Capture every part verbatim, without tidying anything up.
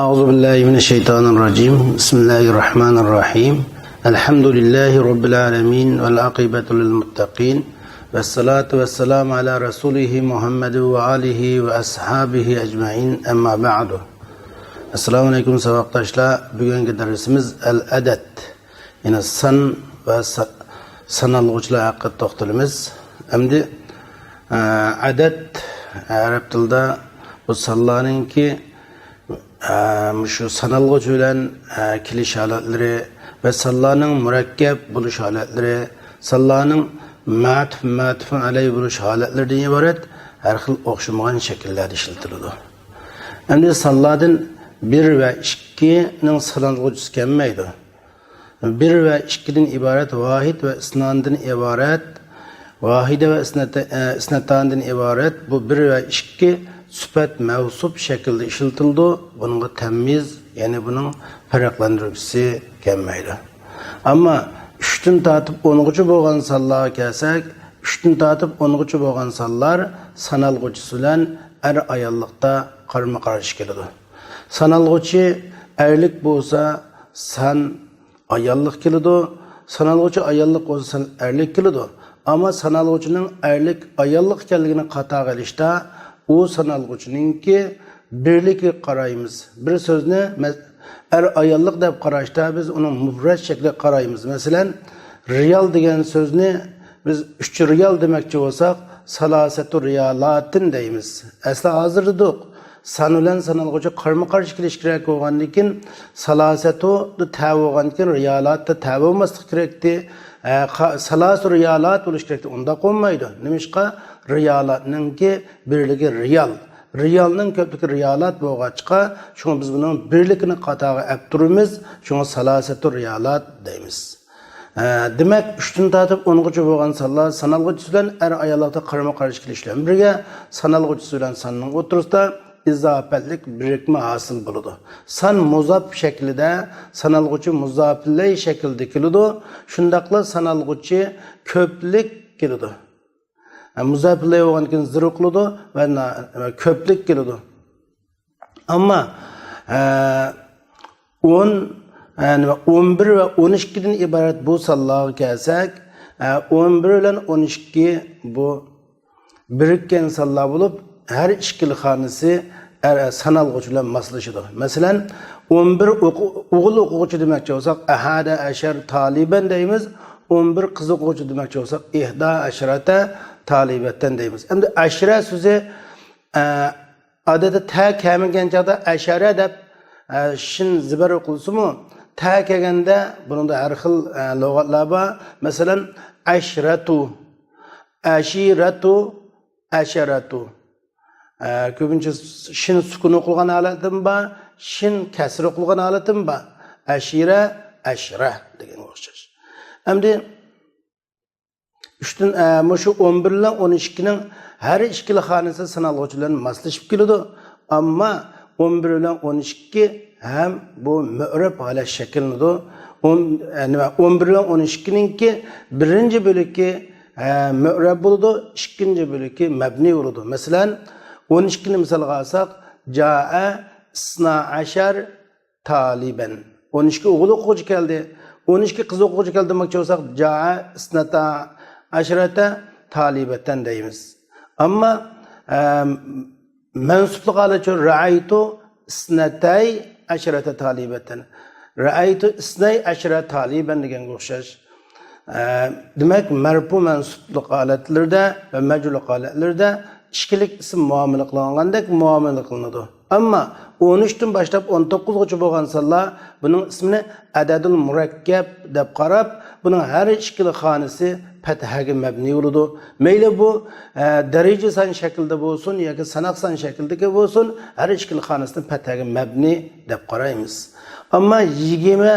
أعوذ بالله من الشيطان الرجيم. بسم الله الرحمن الرحيم. الحمد لله رب العالمين والعاقبة للمتقين والصلاة والسلام على رسوله محمد وآله وأصحابه أجمعين. أما بعد. السلام عليكم ساۋاقداشلار. بۈگۈنكى دەرسىمىز ئەل ئەدەد، يەنى سان ۋە سا-، سانالغۇچىلار ھەققىدە توختىلىمىز. ئەمدى، ئە، ئەدەد ئەرەب تىلىدا بۇ سانلارنىڭكى، ئە، مۇشۇ سانالغۇچى بىلەن، ئە، كېلىش ھالەتلىرى ۋە سانلارنىڭ مۇرەككەپ بولۇش ھالەتلىرى، سانلارنىڭ مەتۇپ، مەتۇپۇن ئەلەي بولۇش ھالەتلىرىدىن ئىبارەت ھەر خىل ئوخشىمىغان شەكىللەردە ئىشلىتىلىدۇ. ئەمدى سانلاردىن بىر ۋە ئىككىنىڭ سانالغۇچىسى كەلمەيدۇ. بىر ۋە ئىككىدىن ئىبارەت، ۋاھىد ۋە ئىسناندىن ئىبارەت، ۋاھىدە ۋە ئىسنەت-، ئە، ئىسنەتاندىن ئىبارەت بۇ بىر ۋە ئىككى سۈپەت مەۋسۇپ شەكلىدە ئىشلىتىلىدۇ. بۇنىڭغا تەميىز، يەنى بۇنىڭ پەرقلەندۈرگۈچىسى كەلمەيدۇ. ئەمما ئۈچتىن تارتىپ ئونغىچە بولغان سانلارغا كەلسەك، ئۈچتىن تارتىپ ئونغىچە بولغان سانلار سانالغۇچىسى بىلەن ئەر ئاياللىقتا قارمۇ قارشى كېلىدۇ. سانالغۇچى ئەرلىك بولسا، سان ئاياللىق كېلىدۇ. سانالغۇچى ئاياللىق بولسا، سان ئەرلىك كېلىدۇ. ئەمما سانالغۇچىنىڭ ئەرلىك، ئاياللىق ئىكەنلىكىنى قاتارغا ئېلىشتا، ئۇ سانالغۇچىنىڭكى بىرلىكىگە قارايمىز. بىر سۆزنى مەس-، ئەر ئاياللىق دەپ قاراشتا، بىز ئۇنىڭ مۇپرەت شەكلىگە قارايمىز. مەسىلەن، رىيال دېگەن سۆزنى بىز ئۈچ رىيال دېمەكچى بولساق، سالاسەتۇ رىيالاتىن دەيمىز. ئەسلى ھازىر دېدۇق، سان بىلەن سانالغۇچى قارمۇ قارشى كېلىشى كېرەك بولغاندىن كېيىن، سالاسەتۇدا تەۋە بولغاندىن كېيىن، رىيالاتتا تەۋە بولماسلىقى كېرەكتى. ئە، قا-، سالاسۇ رىيالات بولۇشى كېرەكتى. ئۇنداق بولمايدۇ. نېمىشقا؟ رىيالاتنىڭكى بىرلىكى رىيال. رىيالنىڭ كۆپلۈكى رىيالات بولغاچقا، شۇڭا بىز بۇنىڭ بىرلىكىنى قاتارغا ئەپ تۇرىمىز. شۇڭا سالاسەتۇ رىيالات دەيمىز. ھە، دېمەك، ئۈچتىن تارتىپ ئونغىچە بولغان سانلار سانالغۇچىسى بىلەن ئەر ئاياللىقتا قارمۇ قارشى كېلىش بىلەن بىرگە، سانالغۇچىسى بىلەن ساننىڭ ئوتتۇرىسىدا ئىزاپەتلىك بىرىكمە ھاسىل بولىدۇ. سان مۇزاپ شەكلىدە، سانالغۇچى مۇزاپىلەي شەكلىدە كېلىدۇ. شۇنداقلا سانالغۇچى كۆپلۈك كېلىدۇ. ھە، مۇزاپىلەي بولغاندىكىن زىرو قىلىدۇ ۋە نا-، ۋە كۆپلۈك كېلىدۇ. ئەمما، ئە، ئون، ئە، نېمە، ئون بىر ۋە ئون ئىككىدىن ئىبارەت بۇ سانلارغا كەلسەك، ئە، ئون بىر بىلەن ئون ئىككى بۇ بىرىككەن سانلار بولۇپ، ھەر ئىككىلا خانىسى ئەر-، سانالغۇچى بىلەن ماسلىشىدۇ. مەسىلەن، ئون بىر ئوقۇ-، ئوغۇل ئوقۇغۇچى دېمەكچى بولساق، ئەھەدە ئەشەر تالىبەن دەيمىز. ئون بىر قىز ئوقۇغۇچى دېمەكچى بولساق، ئىھدا ئەشرەتە تالىبەتەن دەيمىز. ئەمدى ئەشرە سۆزى، ئە، ئادەتتە تە كەلمىگەن چاغدا ئەشەرە دەپ، ئە، شىن زىبەر ئوقۇلسىمۇ، تە كەلگەندە بۇنىڭدا ھەر خىل، ئە، لۇغەتلەر بار. مەسىلەن، ئەشرەتۇ، ئەشىرەتۇ، ئەشەرەتۇ. ئە، كۆپىنچە شىن سۈكۈن ئوقۇلغان ھالەتتىمۇ بار، شىن كەسرە ئوقۇلغان ھالەتتىمۇ بار. ئەشىرە، ئەشرە دېگەنگە ئوخشاش. ئەمدى ئۈچتىن، ئە، مۇشۇ ئون بىر بىلەن ئون ئىككىنىڭ ھەر ئىككىلا خانىسى سانالغۇچى بىلەن ماسلىشىپ كېلىدۇ. ئەمما ئون بىر بىلەن ئون ئىككى ھەم بۇ مۇئرەب ھالەت شەكىللىنىدۇ. ئون، ئە، نېمە، ئون بىر بىلەن ئون ئىككىنىڭكى بىرىنچى بۆلىكى، ئە، مۇئرەب بولىدۇ، ئىككىنچى بۆلىكى مەبنىي بولىدۇ. مەسىلەن، ئون ئىككىنى مىسالغا ئالساق، جائە ئىسنا ئەشەر تالىبەن. ئون ئىككى ئوغۇل ئوقۇغۇچى كەلدى. ئون ئىككى قىز ئوقۇغۇچى كەلدى دېمەكچى بولساق، جائە ئىسنەتا ئەشرەتە تالىبەتەن دەيمىز. ئەمما، ئەم، مەنسۇپلۇق ھالىتى رەئەيتۇ ئىسنەتەي ئەشرەتە تالىبەتەن. رەئەيتۇ ئىسنەي ئەشرە تالىبەن دېگەنگە ئوخشاش. ئە، دېمەك، مەرپۇ مەنسۇپلۇق ھالەتلىرىدە ۋە مەجرۇرلۇق ھالەتلىرىدە ئىككىلىك ئىسىم مۇئامىلە قىلىنغاندەك مۇئامىلە قىلىنىدۇ. ئەمما ئون ئۈچتىن باشلاپ ئون توققۇزغىچە بولغان سانلار بۇنىڭ ئىسمىنى ئەدەدۇل مۇرەككەپ دەپ قاراپ، بۇنىڭ ھەر ئىككىلا خانىسى پەتھەگە مەبنىي بولىدۇ. مەيلى بۇ، ئە، دەرىجە سان شەكلىدە بولسۇن ياكى ساناق سان شەكلىدىكى بولسۇن، ھەر ئىككىلا خانىسىنى پەتھەگە مەبنىي دەپ قارايمىز. ئەمما يىگىرمە،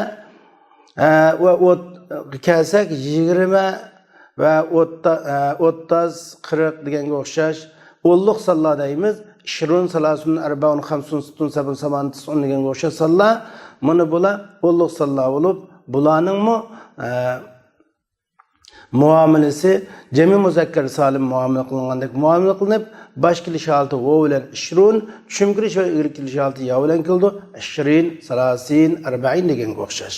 ئە، ۋە ئوت-، كەلسەك، يىگىرمە ۋە ئوتتا-، ئە، ئوتتاز، قىرىق دېگەنگە ئوخشاش ئونلۇق سانلار دەيمىز. ئىشرۇن، سالاسۇن، ئەربەئۇن، خەمسۇن، سىتتۇن، سەبئۇن، سامانىن، تىسئۇن دېگەنگە ئوخشاش سانلار. مانا بۇلار ئونلۇق سانلار بولۇپ، بۇلارنىڭمۇ، ئە، مۇئامىلىسى جەمئىي مۇزەككەر سالىم مۇئامىلە قىلىنغاندەك مۇئامىلە قىلىنىپ، باش كېلىش ھالىتى ۋاۋ بىلەن ئىشرۇن، چۈشۈم كىرىش ۋە ئىگىلىك كېلىش ھالىتى يا بىلەن كېلىدۇ. ئىشرىن، سالاسىن، ئەربەئىن دېگەنگە ئوخشاش.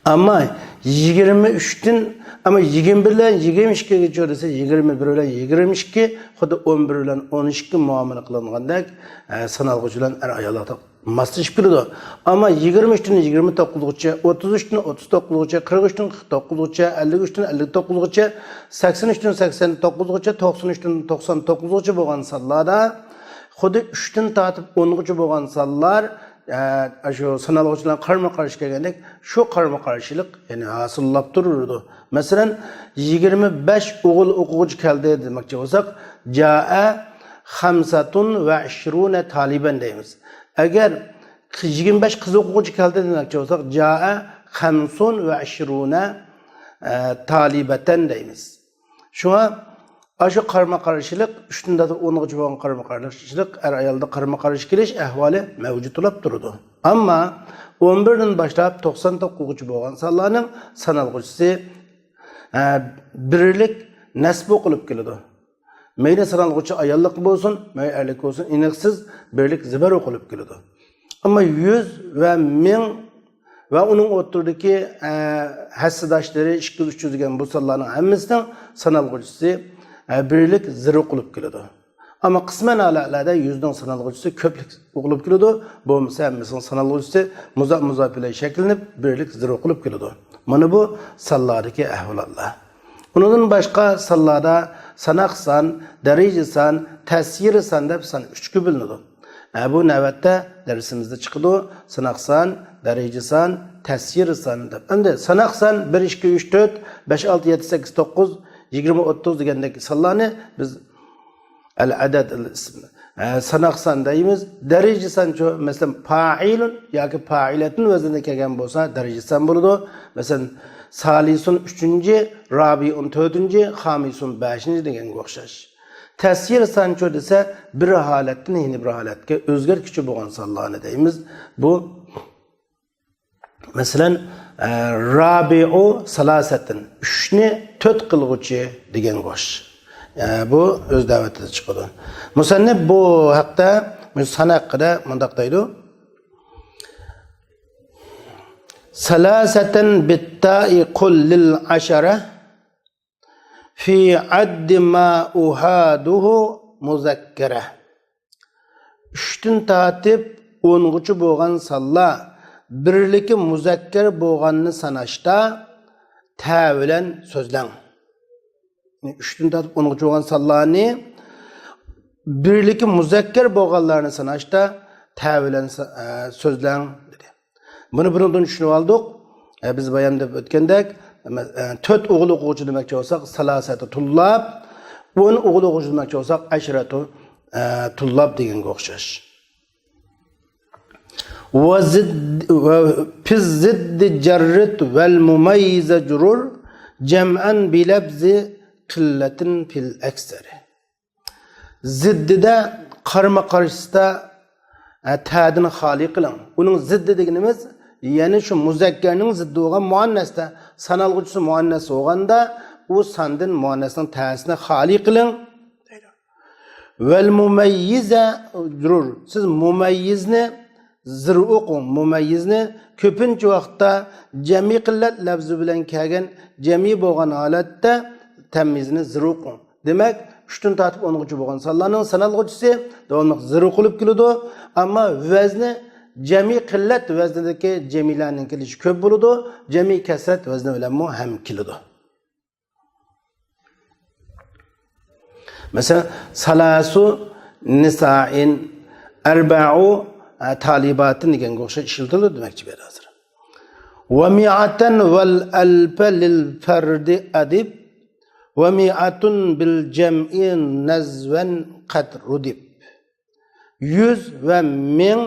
ئەمما يىگىرمە ئۈچتىن، ئەمما يىگىرمە بىر بىلەن يىگىرمە ئىككىگىچە دېسە، يىگىرمە بىر بىلەن يىگىرمە ئىككى خۇددى ئون بىر بىلەن ئون ئىككى مۇئامىلە قىلىنغاندەك، ئە، سانالغۇچ بىلەن ئەر ئاياللىق ماسلىشىپ كېلىدۇ. ئەمما يىگىرمە ئۈچتىن يىگىرمە توققۇزغىچە، ئوتتۇز ئۈچتىن ئوتتۇز توققۇزغىچە، قىرىق ئۈچتىن قىرىق توققۇزغىچە، ئەللىك ئۈچتىن ئەللىك توققۇزغىچە، سەكسەن ئۈچتىن سەكسەن توققۇزغىچە، توقسەن ئۈچتىن توقسان توققۇزغىچە بولغان سانلاردا خۇددى ئۈچتىن تارتىپ ئونغىچە بولغان سانلار، ئە، شۇ سانالغۇچ بىلەن قارمۇ قارشى كەلگەندەك، شۇ قارمۇ قارشىلىق يەنە ھاسىللاپ تۇرىدۇ. مەسىلەن، يىگىرمە بەش ئوغۇل ئوقۇغۇچى كەلدى دېمەكچى بولساق، جائە خەمسەتۇن ۋە ئىشرۇنە تالىبەن دەيمىز. ئەگەر يىگىرمە بەش قىز ئوقۇغۇچى كەلدى دېمەكچى بولساق، جائە خەمسۇن ۋە ئىشرۇنە، ئە، تالىبەتەن دەيمىز. شۇڭا ئاشۇ قارمۇ قارشىلىق، ئۈچتىن تارتىپ ئونغىچە بولغان قارمۇ قارشىلىق، ئەر ئايالدا قارمۇ قارشى كېلىش ئەھۋالى مەۋجۇتلاپ تۇرىدۇ. ئەمما ئون بىردىن باشلاپ توقسان توققۇزغىچە بولغان سانلارنىڭ سانالغۇچىسى، ئە، بىرلىك نەسب ئوقۇلۇپ كېلىدۇ. مەيلى سانالغۇچى ئاياللىق بولسۇن، مەيلى ئەرلىك بولسۇن، ئېنىقسىز بىرلىك زىبەر ئوقۇلۇپ كېلىدۇ. ئەمما يۈز ۋە مىڭ ۋە ئۇنىڭ ئوتتۇرىدىكى، ئە، ھەسسىداشلىرى ئىككى يۈز، ئۈچ يۈز دېگەن بۇ سانلارنىڭ ھەممىسىنىڭ سانالغۇچىسى، ئە، بىرلىك زىر ئوقۇلۇپ كېلىدۇ. ئەمما قىسمەن ھالەتلەردە يۈزنىڭ سانالغۇچىسى كۆپلۈك ئوقۇلۇپ كېلىدۇ، بولمىسا ھەممىسىنىڭ سانالغۇچىسى مۇزا-، مۇزاپىلەي شەكىللىنىپ، بىرلىك زىر ئوقۇلۇپ كېلىدۇ. مانا بۇ سانلاردىكى ئەھۋاللار. ئۇنىڭدىن باشقا سانلاردا ساناق سان، دەرىجە سان، تەسيىر سان دەپ سان ئۈچكە بۆلۈنىدۇ. ئە، بۇ نۆۋەتتە دەرسىمىزدە چىقىدۇ. ساناق سان، دەرىجە سان، تەسيىر سان دەپ. ئەمدى ساناق سان بىر، ئىككى، ئۈچ، تۆت، بەش، ئالتە، يەتتە، سەككىز، توققۇز، يىگىرمە، ئوتتۇز دېگەندەك سانلارنى بىز ئەل ئەدەد ئەل ئىسم، ئە، ساناق سان دەيمىز. دەرىجە سانچۇ؟ مەسىلەن، پائىلۇن ياكى پائىلەتۇن ۋەزنىدە كەلگەن بولسا دەرىجە سان بولىدۇ. مەسىلەن، سالىسۇن ئۈچىنچى، رابىئۇن تۆتىنچى، خامىسۇن بەشىنچى دېگەنگە ئوخشاش. تەسيىر سانچۇ دېسە، بىر ھالەتتىن يەنە بىر ھالەتكە ئۆزگەرتكۈچى بولغان سانلارنى دەيمىز. بۇ، مەسىلەن، ئە، رابىئۇ سالاسەتىن، ئۈچنى تۆت قىلغۇچى دېگەنگە ئوخشاش. ئە، بۇ ئۆز نۆۋىتىدە چىقىدۇ. مۇسەننىپ بۇ ھەقتە، مۇشۇ سان ھەققىدە مۇنداق دەيدۇ. سالاسەتەن بىتتائى قۇل لىل ئەشەرە. في عد ما أحاده مذكرة. ئۈچتىن تارتىپ ئونغىچە بولغان سانلار بىرلىكى مۇزەككەر بولغاننى ساناشتا تە بىلەن سۆزلەڭ. ئۈچتىن تارتىپ ئونغىچە بولغان سانلارنى بىرلىكى مۇزەككەر بولغانلارنى ساناشتا تە بىلەن سا-، ئە، سۆزلەڭ دېدى. بۇنى بۇنىڭدىن چۈشىنىۋالدۇق. ئە، بىز بايام دەپ ئۆتكەندەك، ئە، تۆت ئوغۇل ئوقۇغۇچى دېمەكچى بولساق، سالاسەتۇ تۇللاب، ئون ئوغۇل ئوقۇغۇچى دېمەكچى بولساق، ئەشرەتۇ، ئە، تۇللاب دېگەنگە ئوخشاش. ۋە زىد-، ۋە فىز زىددى جەررىد ۋەل مۇمەييىزە جۇرۇر، جەمئەن بىلەبزى قىللەتىن فىل ئەكسەرى. زىددىدە، قارىمۇ قارشىسىدا، ئە، تەدىن خالىي قىلىڭ. ئۇنىڭ زىددى دېگىنىمىز، يەنى شۇ مۇزەككەرنىڭ زىددى بولغان مۇئەننەستە، سانالغۇچىسى مۇئەننەس بولغاندا، ئۇ ساندىن مۇئەننەسنىڭ تەسىنى خالىي قىلىڭ. ۋەل مۇمەييىزە جۇرۇر. سىز مۇمەييىزنى زىر ئوقۇڭ. مۇمەييىزنى كۆپىنچە ۋاقىتتا جەمئىي قىللەت لەپزى بىلەن كەلگەن جەمئىي بولغان ھالەتتە تەميىزنى زىر ئوقۇڭ. دېمەك، ئۈچتىن تارتىپ ئونغىچە بولغان سانلارنىڭ سانالغۇچىسى داۋاملىق زىر ئوقۇلۇپ كېلىدۇ. ئەمما ۋەزنى جەمئىي قىللەت ۋەزنىدىكى جەمئىيلەرنىڭ كېلىشى كۆپ بولىدۇ. جەمئىي كەسرەت ۋەزنى بىلەنمۇ ھەم كېلىدۇ. مەسىلەن، سالاسۇ نىسائىن، ئەربەئۇ، ئە، تالىباتىن دېگەنگە ئوخشاش ئىشلىتىلىدۇ دېمەكچى بۇ يەردە ھازىر. ۋە مىئەتەن ۋەل ئەلفە لىل فەردى ئەدىب، ۋە مىئەتۇن بىل جەمئى نەزۋەن قەد رۇدىب. يۈز ۋە مىڭ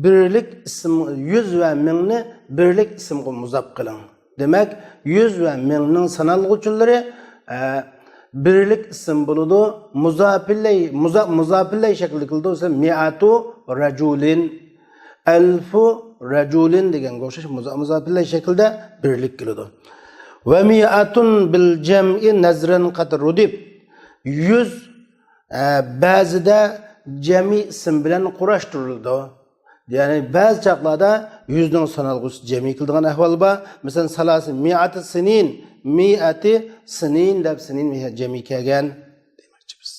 بىرلىك ئىسىم، يۈز ۋە مىڭنى بىرلىك ئىسىمغا مۇزاپ قىلىڭ. دېمەك، يۈز ۋە مىڭنىڭ سانالغۇچىلىرى، ئە، بىرلىك ئىسىم بولىدۇ. مۇزاپىلەي، مۇزا-، مۇزاپىلەي شەكلىدە كېلىدۇ. مەسىلەن، مىئەتۇ رەجۇلىن، ئەلفۇ رەجۇلىن دېگەنگە ئوخشاش مۇزا-، مۇزاپىلەي شەكلىدە بىرلىك كېلىدۇ. ۋە مىئەتۇن بىل جەمئى نەزرەن قەد رۇدىب. يۈز، ئە، بەزىدە جەمئىي ئىسىم بىلەن قۇراشتۇرۇلىدۇ. يەنى بەزى چاغلاردا يۈزنىڭ سانالغۇسى جەمئىي كېلىدىغان ئەھۋال بار. مەسىلەن، سالاسە مىئەتى سىنىن، مىئەتى سىنىن دەپ سىنىن جەمئىي كەلگەن دېمەكچىمىز.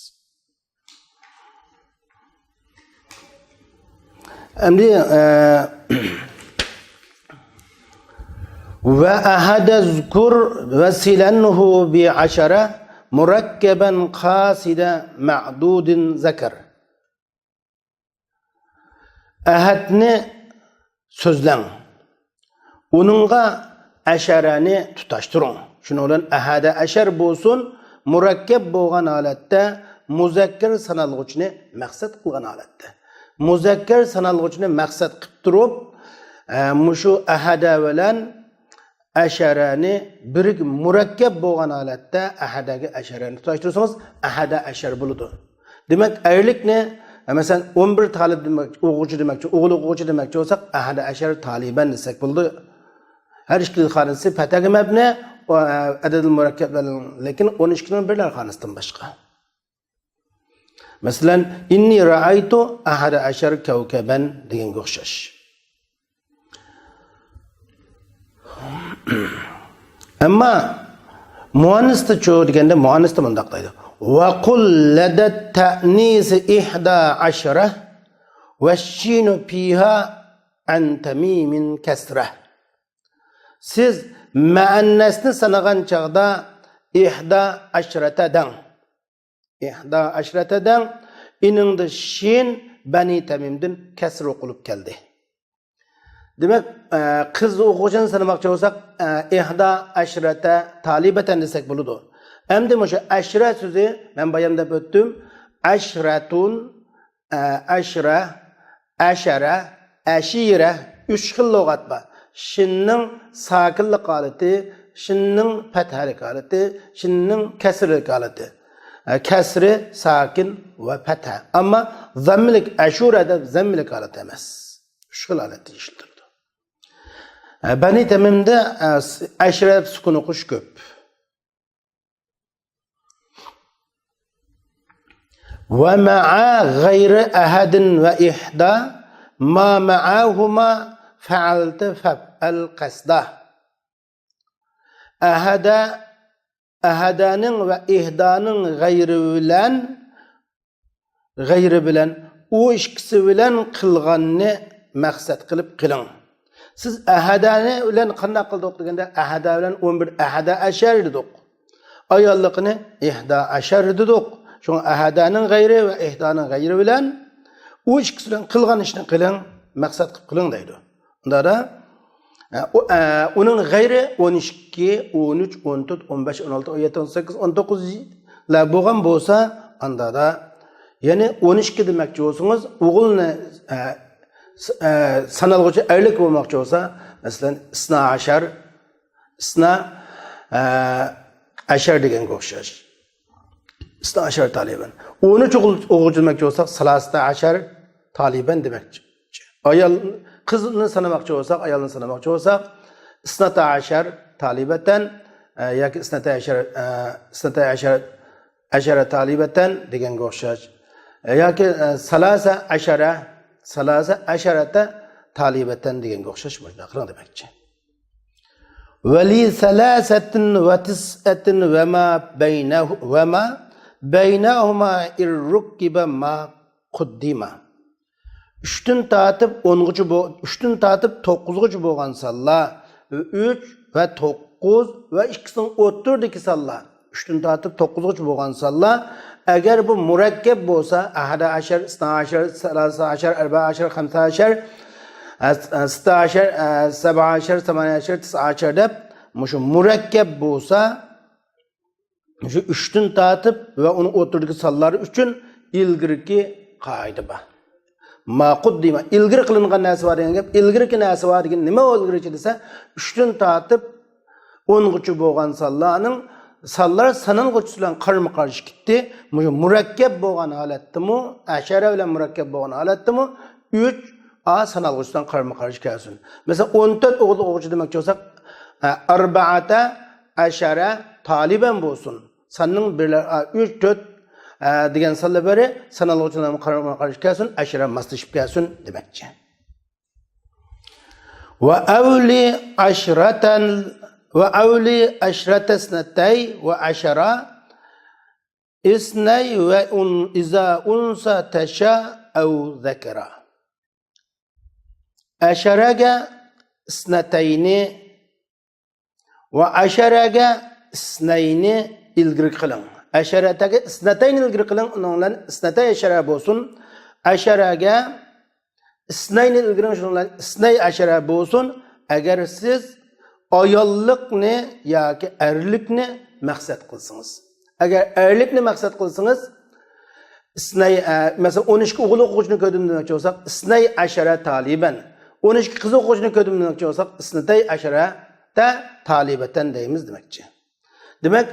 ئەمدى، ئە، ۋە ئەھەدە زكر ۋە سىلەنھۇ بى عشرة مركبا قاصدا معدود ذكر. ئەھەدنى سۆزلەڭ. ئۇنىڭغا ئەشەرەنى تۇتاشتۇرۇڭ. شۇنىڭ بىلەن ئەھەدە ئەشەر بولسۇن، مۇرەككەپ بولغان ھالەتتە، مۇزەككەر سانالغۇچىنى مەقسەت قىلغان ھالەتتە. مۇزەككەر سانالغۇچىنى مەقسەت قىلىپ تۇرۇپ، ئە، مۇشۇ ئەھەدە بىلەن ئەشەرەنى بىرگە مۇرەككەپ بولغان ھالەتتە ئەھەدەگە ئەشەرەنى تۇتاشتۇرسىڭىز، ئەھەدە ئەشەر بولىدۇ. دېمەك، ئەرلىكنى، مەسىلەن، ئون بىر تالىپ دېمەك، ئوقۇغۇچى دېمەكچى، ئوغۇل ئوقۇغۇچى دېمەكچى بولساق، ئەھەدە ئەشەر تالىبەن دېسەك بولىدۇ. ھەر ئىككىلا خانىسى پەتەگە مەبنى، ئەدەدىل مۇرەككەپ، لېكىن ئون ئىككىنىڭ بىرلەر خانىسىدىن باشقا. مەسىلەن، ئىننى رەئەيتۇ ئەھەدە ئەشەر كەۋكەبەن دېگەنگە ئوخشاش. ئەمما مۇئەننەستىچۇ دېگەندە، مۇئەننەستە مۇنداق دەيدۇ. ۋە قۇل لەدەت تەئنىسى ئىھدا ئەشرە ۋە شىنۇ پىھا ئەن تەمىمىن كەسرە. سىز مۇئەننەسنى سانىغان چاغدا ئىھدا ئەشرەتە دەڭ. ئىھدا ئەشرەتە دەڭ، ئېنىڭدا شىن بەنى تەمىمدىن كەسر ئوقۇلۇپ كەلدى. دېمەك، ئە، قىز ئوقۇغۇچىنى سانىماقچى بولساق، ئە، ئىھدا ئەشرەتە تالىبەتەن دېسەك بولىدۇ. ئەمدى مۇشۇ ئەشرە سۆزى، مەن بايام دەپ ئۆتتۈم، ئەشرەتۇن، ئە، ئەشرە، ئەشەرە، ئەشىرە، ئۈچ خىل لۇغەت بار. شىننىڭ ساكىنلىق ھالىتى، شىننىڭ پەتھەلىك ھالىتى، شىننىڭ كەسرىلىك ھالىتى. ئە، كەسرى، ساكىن ۋە پەتھە. ئەمما زەممىلىك، ئەشۇرە دەپ زەممىلىك ھالەت ئەمەس. ئۈچ خىل ھالەتتە ئىشلىتىلىدۇ. ئە، بەنى تەمىمدە، ئە، ئەشرە دەپ سۈكۈن ئوقۇش كۆپ. ۋە مەئا غەيرى ئەھەدىن ۋە ئىھدا ما مەئاھۇما فەئەلتە فەفئەل قەسدا. ئەھەدە، ئەھەدەنىڭ ۋە ئىھدانىڭ غەيرى بىلەن، غەيرى بىلەن، ئۇ ئىككىسى بىلەن قىلغاننى مەقسەت قىلىپ قىلىڭ. سىز ئەھەدەنى بىلەن قانداق قىلدۇق دېگەندە، ئەھەدە بىلەن ئون بىر ئەھەدە ئەشەر دېدۇق. ئاياللىقىنى ئىھدا ئەشەر دېدۇق. شۇڭا ئەھەدەنىڭ غەيرى ۋە ئىھدانىڭ غەيرى بىلەن ئۇ ئىككىسى بىلەن قىلغان ئىشنى قىلىڭ، مەقسەت قىلىپ قىلىڭ دەيدۇ. ئۇندا، ئە، ئۇ، ئە، ئۇنىڭ غەيرى ئون ئىككى، ئون ئۈچ، ئون تۆت، ئون بەش، ئون ئالتە، ئون يەتتە، ئون سەككىز، ئون توققۇز بولغان بولسا، ئاندا يەنى ئون ئىككى دېمەكچى بولسىڭىز، ئوغۇلنى، ئە، س-، ئە، سانالغۇچى ئەرلىك بولماقچى بولسا، مەسىلەن، ئىسنا ئەشەر، ئىسنا، ئە، ئەشەر دېگەنگە ئوخشاش. ئىسنا ئەشەر تالىبەن. ئون ئۈچ ئوغۇل-، ئوغۇل دېمەكچى بولساق، سالاسىتا ئەشەر تالىبەن دېمەكچى. ئايال، قىزنى سانىماقچى بولساق، ئايالنى سانىماقچى بولساق، ئىسناتا ئەشەر تالىبەتەن، ئە، ياكى ئىسناتا ئەشەر، ئە، ئىسناتا ئەشەر، ئەشەرە تالىبەتەن دېگەنگە ئوخشاش. ئە، ياكى، ئە، سالاسە ئەشەرە، سالاسە ئەشەرەتە تالىبەتەن دېگەنگە ئوخشاش مۇشۇنداق قىلىڭ دېمەكچى. ۋەلى سەلاسەتىن ۋە تىسئەتىن ۋەما بەينەھ-، ۋەما بەينەھۇما ئىررۇككىبە ما قۇددىما. ئۈچتىن تارتىپ ئونغىچە بو-، ئۈچتىن تارتىپ توققۇزغىچە بولغان سانلار، ئۈچ ۋە توققۇز ۋە ئىككىسىنىڭ ئوتتۇرىدىكى سانلار، ئۈچتىن تارتىپ توققۇزغىچە بولغان سانلار، ئەگەر بۇ مۇرەككەپ بولسا، ئەھەدە ئەشەر، ئىسنا ئەشەر، سالاسە ئەشەر، ئەربە ئەشەر، خەمسە ئەشەر، ئە، سىتتە ئەشەر، ئە، سەبئە ئەشەر، سامانىيە ئەشەر، تىسئە ئەشەر دەپ، مۇشۇ مۇرەككەپ بولسا، شۇ ئۈچتىن تارتىپ ۋە ئۇنىڭ ئوتتۇرىدىكى سانلار ئۈچۈن ئىلگىرىكى قائىدە بار. ما قۇددىما، ئىلگىرى قىلىنغان نەرسە بار دېگەن گەپ. ئىلگىرىكى نەرسە بار دېگەن نېمە ئىلگىرىكى دېسە، ئۈچتىن تارتىپ ئونغىچە بولغان سانلارنىڭ سانلار سانالغۇچىسى بىلەن قارمۇ قارشى كېتىتتى. مۇشۇ مۇرەككەپ بولغان ھالەتتىمۇ، ئەشەرە بىلەن مۇرەككەپ بولغان ھالەتتىمۇ ئۈچ ئا سانالغۇچىسى بىلەن قارمۇ قارشى كەلسۇن. مەسىلەن، ئون تۆت ئوغۇل ئوقۇغۇچى دېمەكچى بولساق، ئە، ئەربەئەتە ئەشەرە تالىبەن بولسۇن. ساننىڭ بىرلەر، ئا، ئۈچ، تۆت، ئە، دېگەن سانلار بىرى سانالغۇچىلارغا قارىما قارشى كەلسۇن، ئەشەرە ماسلىشىپ كەلسۇن دېمەكچى. وأول عشرة، وأول عشرة اثنتي وعشرة اثني وأن، إذا أنثى تشاء أو ذكرا. ئەشەرەگە ئىسنەتەينى ۋە ئەشەرەگە ئىسنەينى ئىلگىرى قىلىڭ. ئەشەرەتەگە ئىسنەتەينى ئىلگىرى قىلىڭ، ئۇنىڭ بىلەن ئىسنەتەي ئەشەرە بولسۇن. ئەشەرەگە ئىسنەينى ئىلگىرى قىلىڭ، شۇنىڭ بىلەن ئىسنەي ئەشەرە بولسۇن. ئەگەر سىز ئاياللىقنى ياكى ئەرلىكنى مەقسەت قىلسىڭىز. ئەگەر ئەرلىكنى مەقسەت قىلسىڭىز، ئىسنەي، ئە، مەسىلەن، ئون ئىككى ئوغۇل ئوقۇغۇچىنى كۆردۈم دېمەكچى بولساق، ئىسنەي ئەشەرە تالىبەن. ئون ئىككى قىز ئوقۇغۇچىنى كۆردۈم دېمەكچى بولساق، ئىسنەتەي ئەشەرەتە تالىبەتەن دەيمىز دېمەكچى. دېمەك،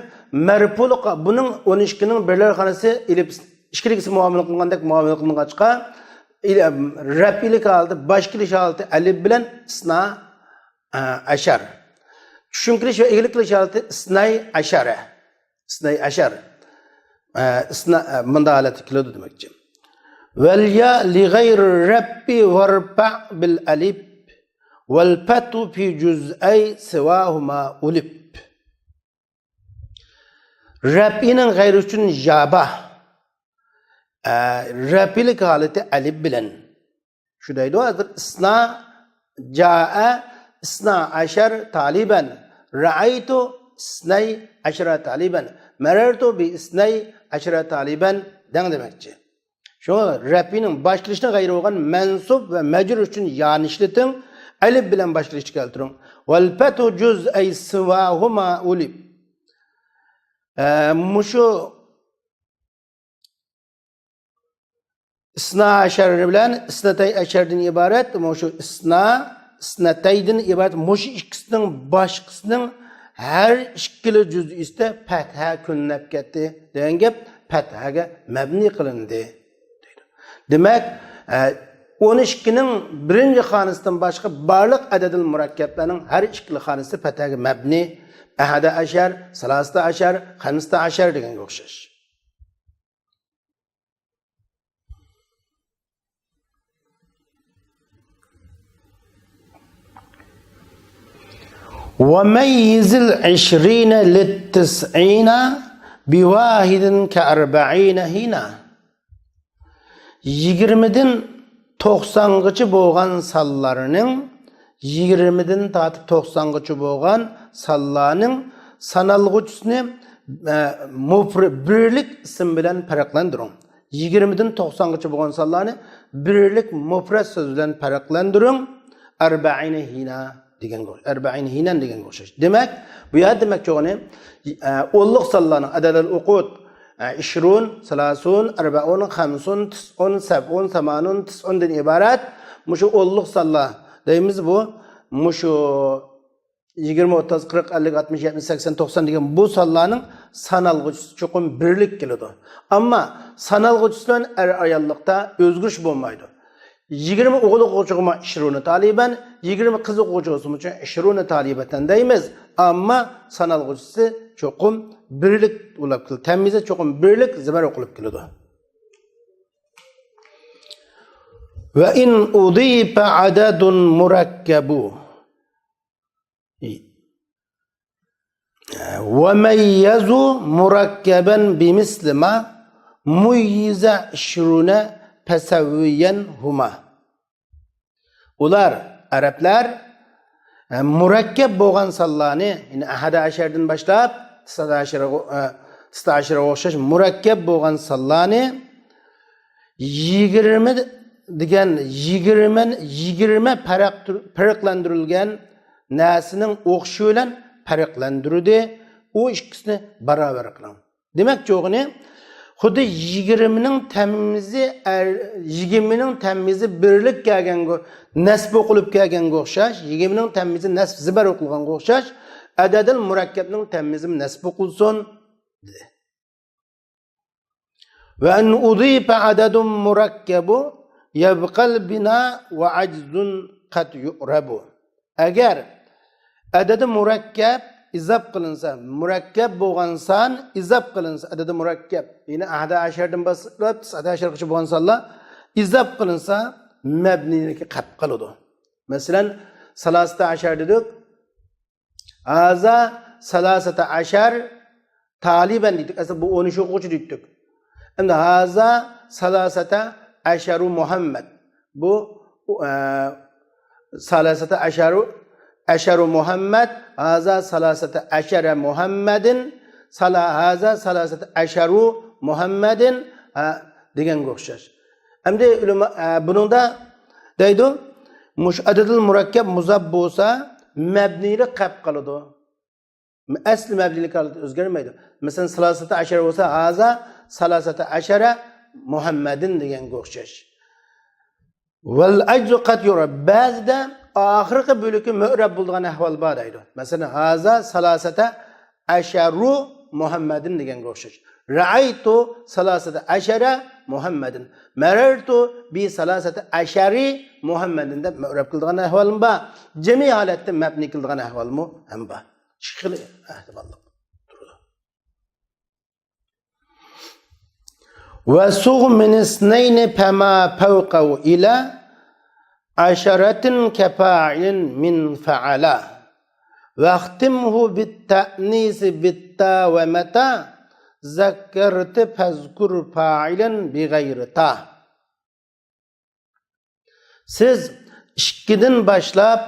مەرپۇلۇق بۇنىڭ ئون ئىككىنىڭ بىرلەر خانىسى ئېلىپ ئىككىلىكىسى مۇئامىلە قىلغاندەك مۇئامىلە قىلىنغاچقا، ئېلى-، رەپئىيلىك ھالىتى، باش كېلىش ھالىتى ئەلىپ بىلەن ئىسنا، ئە، ئەشەر. چۈشۈم كېلىش ۋە ئىگىلىك قىلىش ھالىتى ئىسنەي ئەشەرە. ئىسنەي ئەشەر. ئە، ئىسنا-، ئە، مۇنداق ھالەتتە كېلىدۇ دېمەكچى. والياء لغير الرفع وارفع بالألف والفتح في جزئي سواهما ألف. رەپئىنىڭ غەيرى ئۈچۈن يا بار. ئە، رەپئىيلىك ھالىتى ئەلىپ بىلەن. شۇ دەيدۇ ھازىر، ئىسنا، جائە، ئىسنا ئەشەر تالىبەن، رەئەيتۇ ئىسنەي ئەشەرە تالىبەن، مەرەرتۇ بى ئىسنەي ئەشەرە تالىبەن دەڭ دېمەكچى. شۇڭا رەپئىنىڭ باش كېلىشىدىن غەيرى بولغان مەنسۇب ۋە مەجرۇر ئۈچۈن يانى ئىشلىتىڭ، ئەلىپ بىلەن باش كېلىشتە كەلتۈرۈڭ. والفتح جزئي سواهما ألف. ئە، مۇشۇ ئىسنا ئەشەر بىلەن ئىسنەتەي ئەشەردىن ئىبارەت، مۇشۇ ئىسنا، ئىسنەتەيدىن ئىبارەت، مۇشۇ ئىككىسىنىڭ باشقىسىنىڭ ھەر ئىككىلا جۈزئىسىدە پەتھە كۆرۈنۈپ كەتتى دېگەن گەپ، پەتھەگە مەبنى قىلىندى دەيدۇ. دېمەك، ئە، ئون ئىككىنىڭ بىرىنچى خانىسىدىن باشقا بارلىق ئەدەدىل مۇرەككەپلەرنىڭ ھەر ئىككىلا خانىسى پەتھەگە مەبنى، ئەھەدە ئەشەر، سالاسىتە ئەشەر، خەمسىتە ئەشەر دېگەنگە ئوخشاش. وميز العشرين للتسعين بواحد كأربعين هنا. يىگىرمىدىن توقسانغىچە بولغان سانلارنىڭ، يىگىرمىدىن تارتىپ توقسانغىچە بولغان سانلارنىڭ سانالغۇچىسىنى، ئە، مۇپر-، بىرلىك ئىسىم بىلەن پەرقلەندۈرۈڭ. يىگىرمىدىن توقسانغىچە بولغان سانلارنى بىرلىك مۇپرەت سۆز بىلەن پەرقلەندۈرۈڭ. ئەربەئىنە ھىنا دېگەنگە ئوخ-، ئەربەئىنە ھىنەن دېگەنگە ئوخشاش. دېمەك، بۇ يەردە دېمەكچى بولغىنى، ئە، ئونلۇق سانلارنىڭ ئەدەدەل ئۇقۇد، ئە، ئىشرۇن، سالاسۇن، ئەربەئۇن، خەمسۇن، تىسئۇن، سەبئۇن، سامانۇن، تىسئۇندىن ئىبارەت مۇشۇ ئونلۇق سانلار دەيمىز بۇ. مۇشۇ يىگىرمە، ئوتتۇز، قىرىق، ئەللىك، ئاتمىش، يەتمىش، سەكسەن، توقسان دېگەن بۇ سانلارنىڭ سانالغۇچىسى چوقۇم بىرلىك كېلىدۇ. ئەمما سانالغۇچىسى بىلەن ئەر ئاياللىقتا ئۆزگىرىش بولمايدۇ. يىگىرمە ئوغۇل ئوقۇغۇچىغىمۇ ئىشرۇنە تالىبەن، يىگىرمە قىز ئوقۇغۇچىغىمۇ ئىشرۇنە تالىبەتەن دەيمىز. ئەمما سانالغۇچىسى چوقۇم بىرلىك بولۇپ كېلىدۇ. تەميىزى چوقۇم بىرلىك زىبەر ئوقۇلۇپ كېلىدۇ. وإن أضيف عدد مركب وميز مركبا بمثل ما ميز عشرون فسويا هما. ئۇلار، ئەرەبلەر، ئە، مۇرەككەپ بولغان سانلارنى، يەنى ئەھەدە ئەشەردىن باشلاپ، تىسئەتە ئەشەرگە، ئە، تىسئەتە ئەشەرگە ئوخشاش مۇرەككەپ بولغان سانلارنى يىگىرمە دېگەن، يىگىرمە، يىگىرمە پەرق-، پەرقلەندۈرۈلگەن نەرسىنىڭ ئوخشىشى بىلەن پەرقلەندۈردى. ئۇ ئىككىسىنى باراۋەر قىلىڭ. دېمەكچى بولغىنى، خۇددى يىگىرمىنىڭ تەميىزى ئەر-، يىگىرمىنىڭ تەميىزى بىرلىك كەلگەنگە، نەسب ئوقۇلۇپ كەلگەنگە ئوخشاش، يىگىرمىنىڭ تەميىزى نەسب زىبەر ئوقۇلغانغا ئوخشاش، ئەدەدىل مۇرەككەپنىڭ تەميىزىمۇ نەسب ئوقۇلسۇن، دېدى. وإن أضيف عدد مركب يبقى البناء وعجز قد يعرب. ئەگەر ئەدەدى مۇرەككەپ ئىزاپ قىلىنسا، مۇرەككەپ بولغان سان ئىزاپ قىلىنسا، ئەدەدى مۇرەككەپ، يەنى ئەھەدە ئەشەردىن باشلاپ سەتە ئەشەرگىچە بولغان سانلار ئىزاپ قىلىنسا، مەبنىيلىكى قېلىپ قالىدۇ. مەسىلەن، سالاسەتە ئەشەر دېدۇق. ھازا سالاسەتە ئەشەر تالىبەن دېدۇق. ئەسلى بۇ ئون ئۈچ ئوقۇغۇچى دېدۇق. ئەمدى ھازا سالاسەتە ئەشەرۇ مۇھەممەد. بۇ، ئە، سالاسەتە ئەشەرۇ، ئەشەرۇ مۇھەممەد، ھازا سالاسەتە ئەشەرە مۇھەممەدىن، سالا-، ھازا سالاسەتە ئەشەرۇ مۇھەممەدىن، ھە، دېگەنگە ئوخشاش. ئەمدى ئۆلىما، ئە، بۇنىڭدا دەيدۇ، مۇشۇ ئەدەدىل مۇرەككەپ مۇزاپ بولسا، مەبنىيلىك قېلىپ قالىدۇ. ئەسلى مەبنىيلىك ھالىتى ئۆزگەرمەيدۇ. مەسىلەن، سالاسەتە ئەشەر بولسا، ھازا سالاسەتە ئەشەرە مۇھەممەدىن دېگەنگە ئوخشاش. ۋەل ئەجزۇ قەد يۇرەب. بەزىدە ئاخىرقى بۆلىكى مۇئرەب بولىدىغان ئەھۋال بار دەيدۇ. مەسىلەن، ھازا سالاسەتە ئەشەرۇ مۇھەممەدىن دېگەنگە ئوخشاش. رەئەيتۇ سالاسەتە ئەشەرە مۇھەممەدىن. مەرەرتۇ بى سالاسەتە ئەشەرى مۇھەممەدىن دەپ مۇئرەب قىلىدىغان ئەھۋالمۇ بار. جىمىي ھالەتتە مەبنىي قىلىدىغان ئەھۋالمۇ ھەم بار. ئىككى خىل ئەھۋاللىق تۇرىدۇ. وصغ من اثنين فما فوقه إلى عشرة كفاعل من فعلا. واختمه بالتأنيث بالتا ومتى ذكرت فاذكر فاعلا بغير تا. سىز ئىككىدىن باشلاپ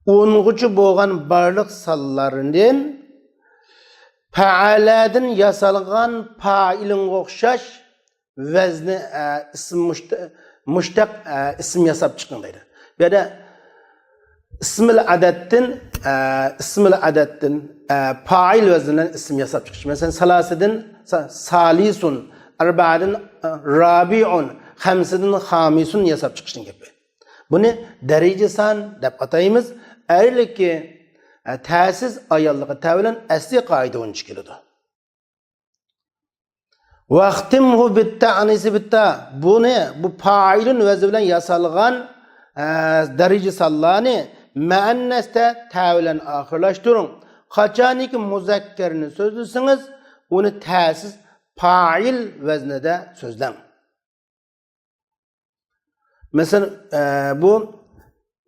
ئونغىچە بولغان بارلىق سانلاردىن پەئەلەدىن ياسالغان پائىلىنغا ئوخشاش ۋەزنى، ئە، ئىسىم مۇشت-، مۇشتەق، ئە، ئىسىم ياساپ چىقىڭ دەيدۇ. بۇ يەردە ئىسمىل ئەدەتتىن، ئە، ئىسمىل ئەدەتتىن، ئە، پائىل ۋەزنى بىلەن ئىسىم ياساپ چىقىش. مەسىلەن، سالاسىدىن سا-، سالىسۇن، ئەربەدىن، ئە، رابىئۇن، خەمسىدىن خامىسۇن ياساپ چىقىشنىڭ گېپى. بۇنى دەرىجە سان دەپ ئاتايمىز. ئەرلىكى، ئە، تەسىس، ئاياللىقى تەۋە بىلەن ئەسلى قائىدە بويىچە كېلىدۇ. ۋەختىمھۇ بىتتە، ئانىسى بىتتا. بۇنى، بۇ پائىلۇن ۋەزنى بىلەن ياسالغان، ئە، دەرىجە سانلارنى مۇئەننەستە تە بىلەن ئاخىرلاشتۇرۇڭ. قاچانكى مۇزەككەرنى سۆزلىسىڭىز، ئۇنى تەسىس پائىل ۋەزنىدە سۆزلەڭ. مەسىلەن، ئە، بۇ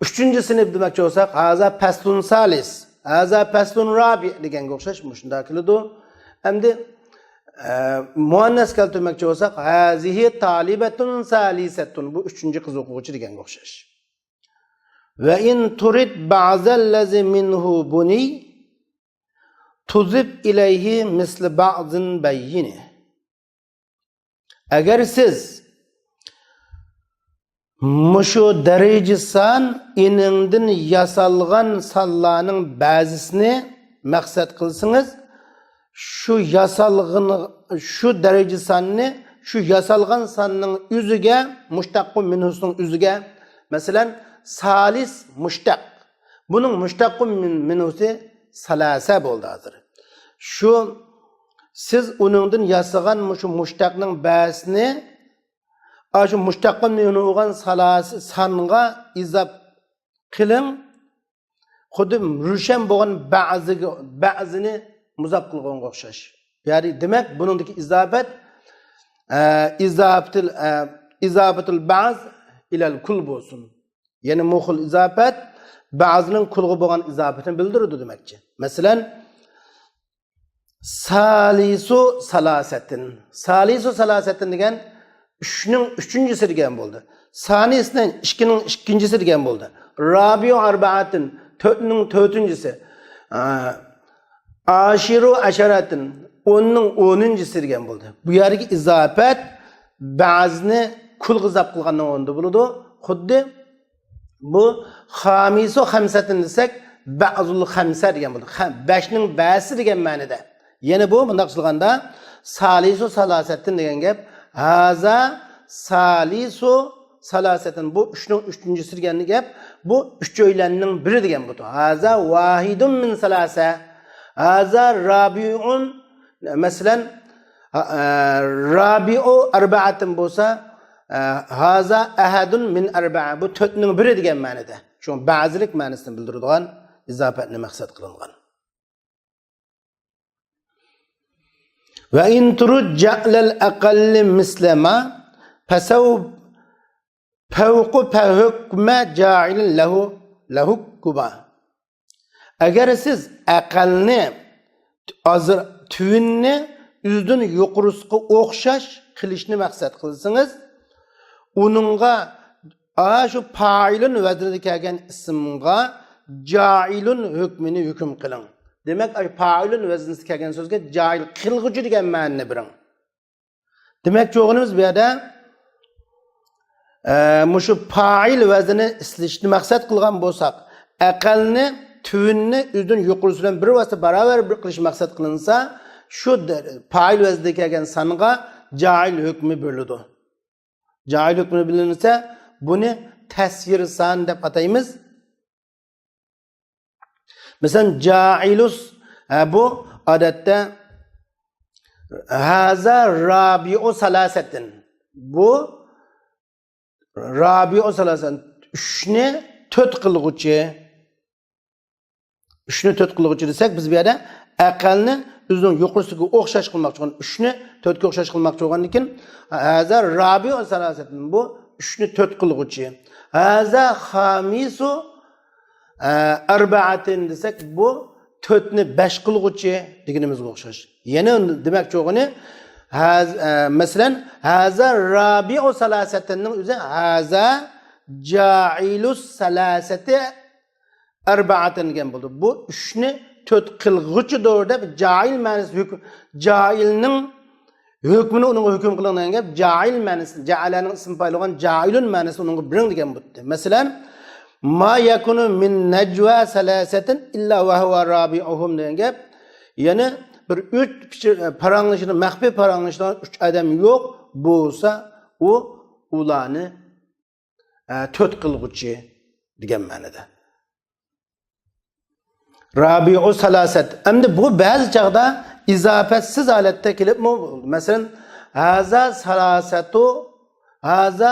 ئۈچىنچى سىنىپ دېمەكچى بولساق، ھازا پەسلۇن سالىس، ھازا پەسلۇن رابىئ دېگەنگە ئوخشاش مۇشۇنداق كېلىدۇ. ئەمدى، ئە، مۇئەننەس كەلتۈرمەكچى بولساق، ھازىھى تالىبەتۇن سالىسەتۇن، بۇ ئۈچىنچى قىز ئوقۇغۇچى دېگەنگە ئوخشاش. ۋە ئىن تۇرىد بەزەللەزى مىنھۇ بۇنى تۇزىف ئىلەيھى مىسلى بەزىن بەييىنى. ئەگەر سىز مۇشۇ دەرىجە سان ئىنىڭدىن ياسالغان سانلارنىڭ بەزىسىنى مەقسەت قىلسىڭىز، شۇ ياسالغىنى، شۇ دەرىجە ساننى، شۇ ياسالغان ساننىڭ ئۆزىگە، مۇشتەققۇ مىنھۇسىنىڭ ئۆزىگە، مەسىلەن، سالىس مۇشتەق. بۇنىڭ مۇشتەققۇ مىن-، مىنھۇسى سالاسە بولدى ھازىر. شۇ سىز ئۇنىڭدىن ياسىغان مۇشۇ مۇشتەقنىڭ بەزىسىنى، ئاشۇ مۇشتەققۇ مىنھۇ بولغان سالاسە سانغا ئىزاپ قىلىڭ. خۇددى رۇشەن بولغان بەزىگە، بەزىنى مۇزاپ قىلغانغا ئوخشاش. يەنى دېمەك، بۇنىڭدىكى ئىزاپەت، ئە، ئىزاپەتىل، ئە، ئىزاپەتىل بەز ئىلەل كۇل بولسۇن. يەنى مۇ خىل ئىزاپەت بەزىنىڭ كۇلغا بولغان ئىزاپىتىنى بىلدۈرىدۇ دېمەكچى. مەسىلەن، سالىسۇ سالاسەتىن. سالىسۇ سالاسەتىن دېگەن ئۈچنىڭ ئۈچىنچىسى دېگەن بولدى. سانىسنىڭ، ئىككىنىڭ ئىككىنچىسى دېگەن بولدى. رابىئۇ ئەربەئەتىن، تۆتنىڭ تۆتىنچىسى. ئا، ئاشىرۇ ئەشەرەتىن، ئوننىڭ ئونىنچىسى دېگەن بولدى. بۇ يەردىكى ئىزاپەت بەزىنى كۇلغا ئىزاپ قىلغاننىڭ ئورنىدا بولىدۇ. خۇددى بۇ خامىسۇ خەمسەتىن دېسەك، بەزۇل خەمسە دېگەن بولدى. خە-، بەشنىڭ بەزىسى دېگەن مەنىدە. يەنى بۇ مۇنداق قىلغاندا، سالىسۇ سالاسەتتىن دېگەن گەپ. ھازا سالىسۇ سالاسەتتىن. بۇ ئۈچنىڭ ئۈچىنچىسى دېگەن گەپ. بۇ ئۈچەيلەننىڭ بىرى دېگەن بولىدۇ. ھازا ۋاھىدۇن مىن سالاسە. ھازا رابىئۇن، مەسىلەن، ھا-، ئە، رابىئۇ ئەربەئەتىن بولسا، ئە، ھازا ئەھەدۇن مىن ئەربەئە. بۇ تۆتنىڭ بىرى دېگەن مەنىدە. شۇڭا بەزىلىك مەنىسىنى بىلدۈرىدىغان ئىزاپەتنى مەقسەت قىلىنغان. وإن ترد جعل الأقل مثل ما فسو فوق فحكم جاعل له لحكما. ئەگەر سىز ئەقەلنى، ئازر-، تۆۋىنىنى ئۆزىدىن يۇقىرىسىغا ئوخشاش قىلىشنى مەقسەت قىلسىڭىز، ئۇنىڭغا ئاشۇ پائىلۇن ۋەزنىدە كەلگەن ئىسىمغا جائىلۇن ھۆكمىنى ھۆكۈم قىلىڭ. دېمەك، ئاشۇ پائىلۇن ۋەزنىدە كەلگەن سۆزگە جائىل قىلغۇچى دېگەن مەنىنى بېرىڭ. دېمەكچى بولغىنىمىز بۇ يەردە، ئە، مۇشۇ پائىل ۋەزنىنى ئىشلىتىشنى مەقسەت قىلغان بولساق، ئەقەلنى تۆۋىنىنى ئۆزىدىن يۇقىرىسى بىلەن بىر ۋاسىتە باراۋەر بىر قىلىش مەقسەت قىلىنسا، شۇ دە-، پائىل ۋەزنىدە كەلگەن سانغا جائىل ھۆكمى بېرىلىدۇ. جائىل ھۆكمى بىلىنسە، بۇنى تەسيىر سان دەپ ئاتايمىز. مەسىلەن، جائىلۇس، ھە، بۇ ئادەتتە ھازا رابىئۇ سالاسەتىن. بۇ رابىئۇ سالاسەتىن، ئۈچنى تۆت قىلغۇچى. ئۈچنى تۆت قىلغۇچى دېسەك، بىز بۇ يەردە ئەقەلنى ئۆزىنىڭ يۇقىرىسىغا ئوخشاش قىلماقچى بولغان، ئۈچنى تۆتكە ئوخشاش قىلماقچى بولغاندىكىن، ھازا رابىئۇ سالاسەتىن، بۇ ئۈچنى تۆت قىلغۇچى. ھازا خامىسۇ، ئە، ئەربەئەتىن دېسەك، بۇ تۆتنى بەش قىلغۇچى دېگىنىمىزگە ئوخشاش. يەنە دېمەكچى بولغىنى، ھاز-، ئە، مەسىلەن، ھازا رابىئۇ سالاسەتىننىڭ ئۆزى ھازا جائىلۇ سالاسەتى ئەربەئەتىن دېگەن بولدى. بۇ ئۈچنى تۆت قىلغۇچىدۇر دەپ، جائىل مەنىسى ھۆكۈم، جائىلنىڭ ھۆكمىنى ئۇنىڭغا ھۆكۈم قىلىڭ دېگەن گەپ، جائىل مەنىسى، جەئەلەنىڭ ئىسمى پايىل بولغان جائىلۇن مەنىسى ئۇنىڭغا بېرىڭ دېگەن بولدى. مەسىلەن، ما يەكۇنۇ مىن نەجۋا سەلاسەتىن ئىللا ۋەھۇۋە رابىئۇھۇم دېگەن گەپ، يەنى بىر ئۈچ پىچىر-، پاراڭلىشىدۇ، مەخپىي پاراڭلىشىدىغان ئۈچ ئادەم يوق بولسا، ئۇ ئۇلارنى ئە، تۆت قىلغۇچى دېگەن مەنىدە. رابىئۇ سالاسەت. ئەمدى بۇ بەزى چاغدا ئىزاپەتسىز ھالەتتە كېلىپمۇ، مەسىلەن، ھازا سالاسەتۇ، ھازا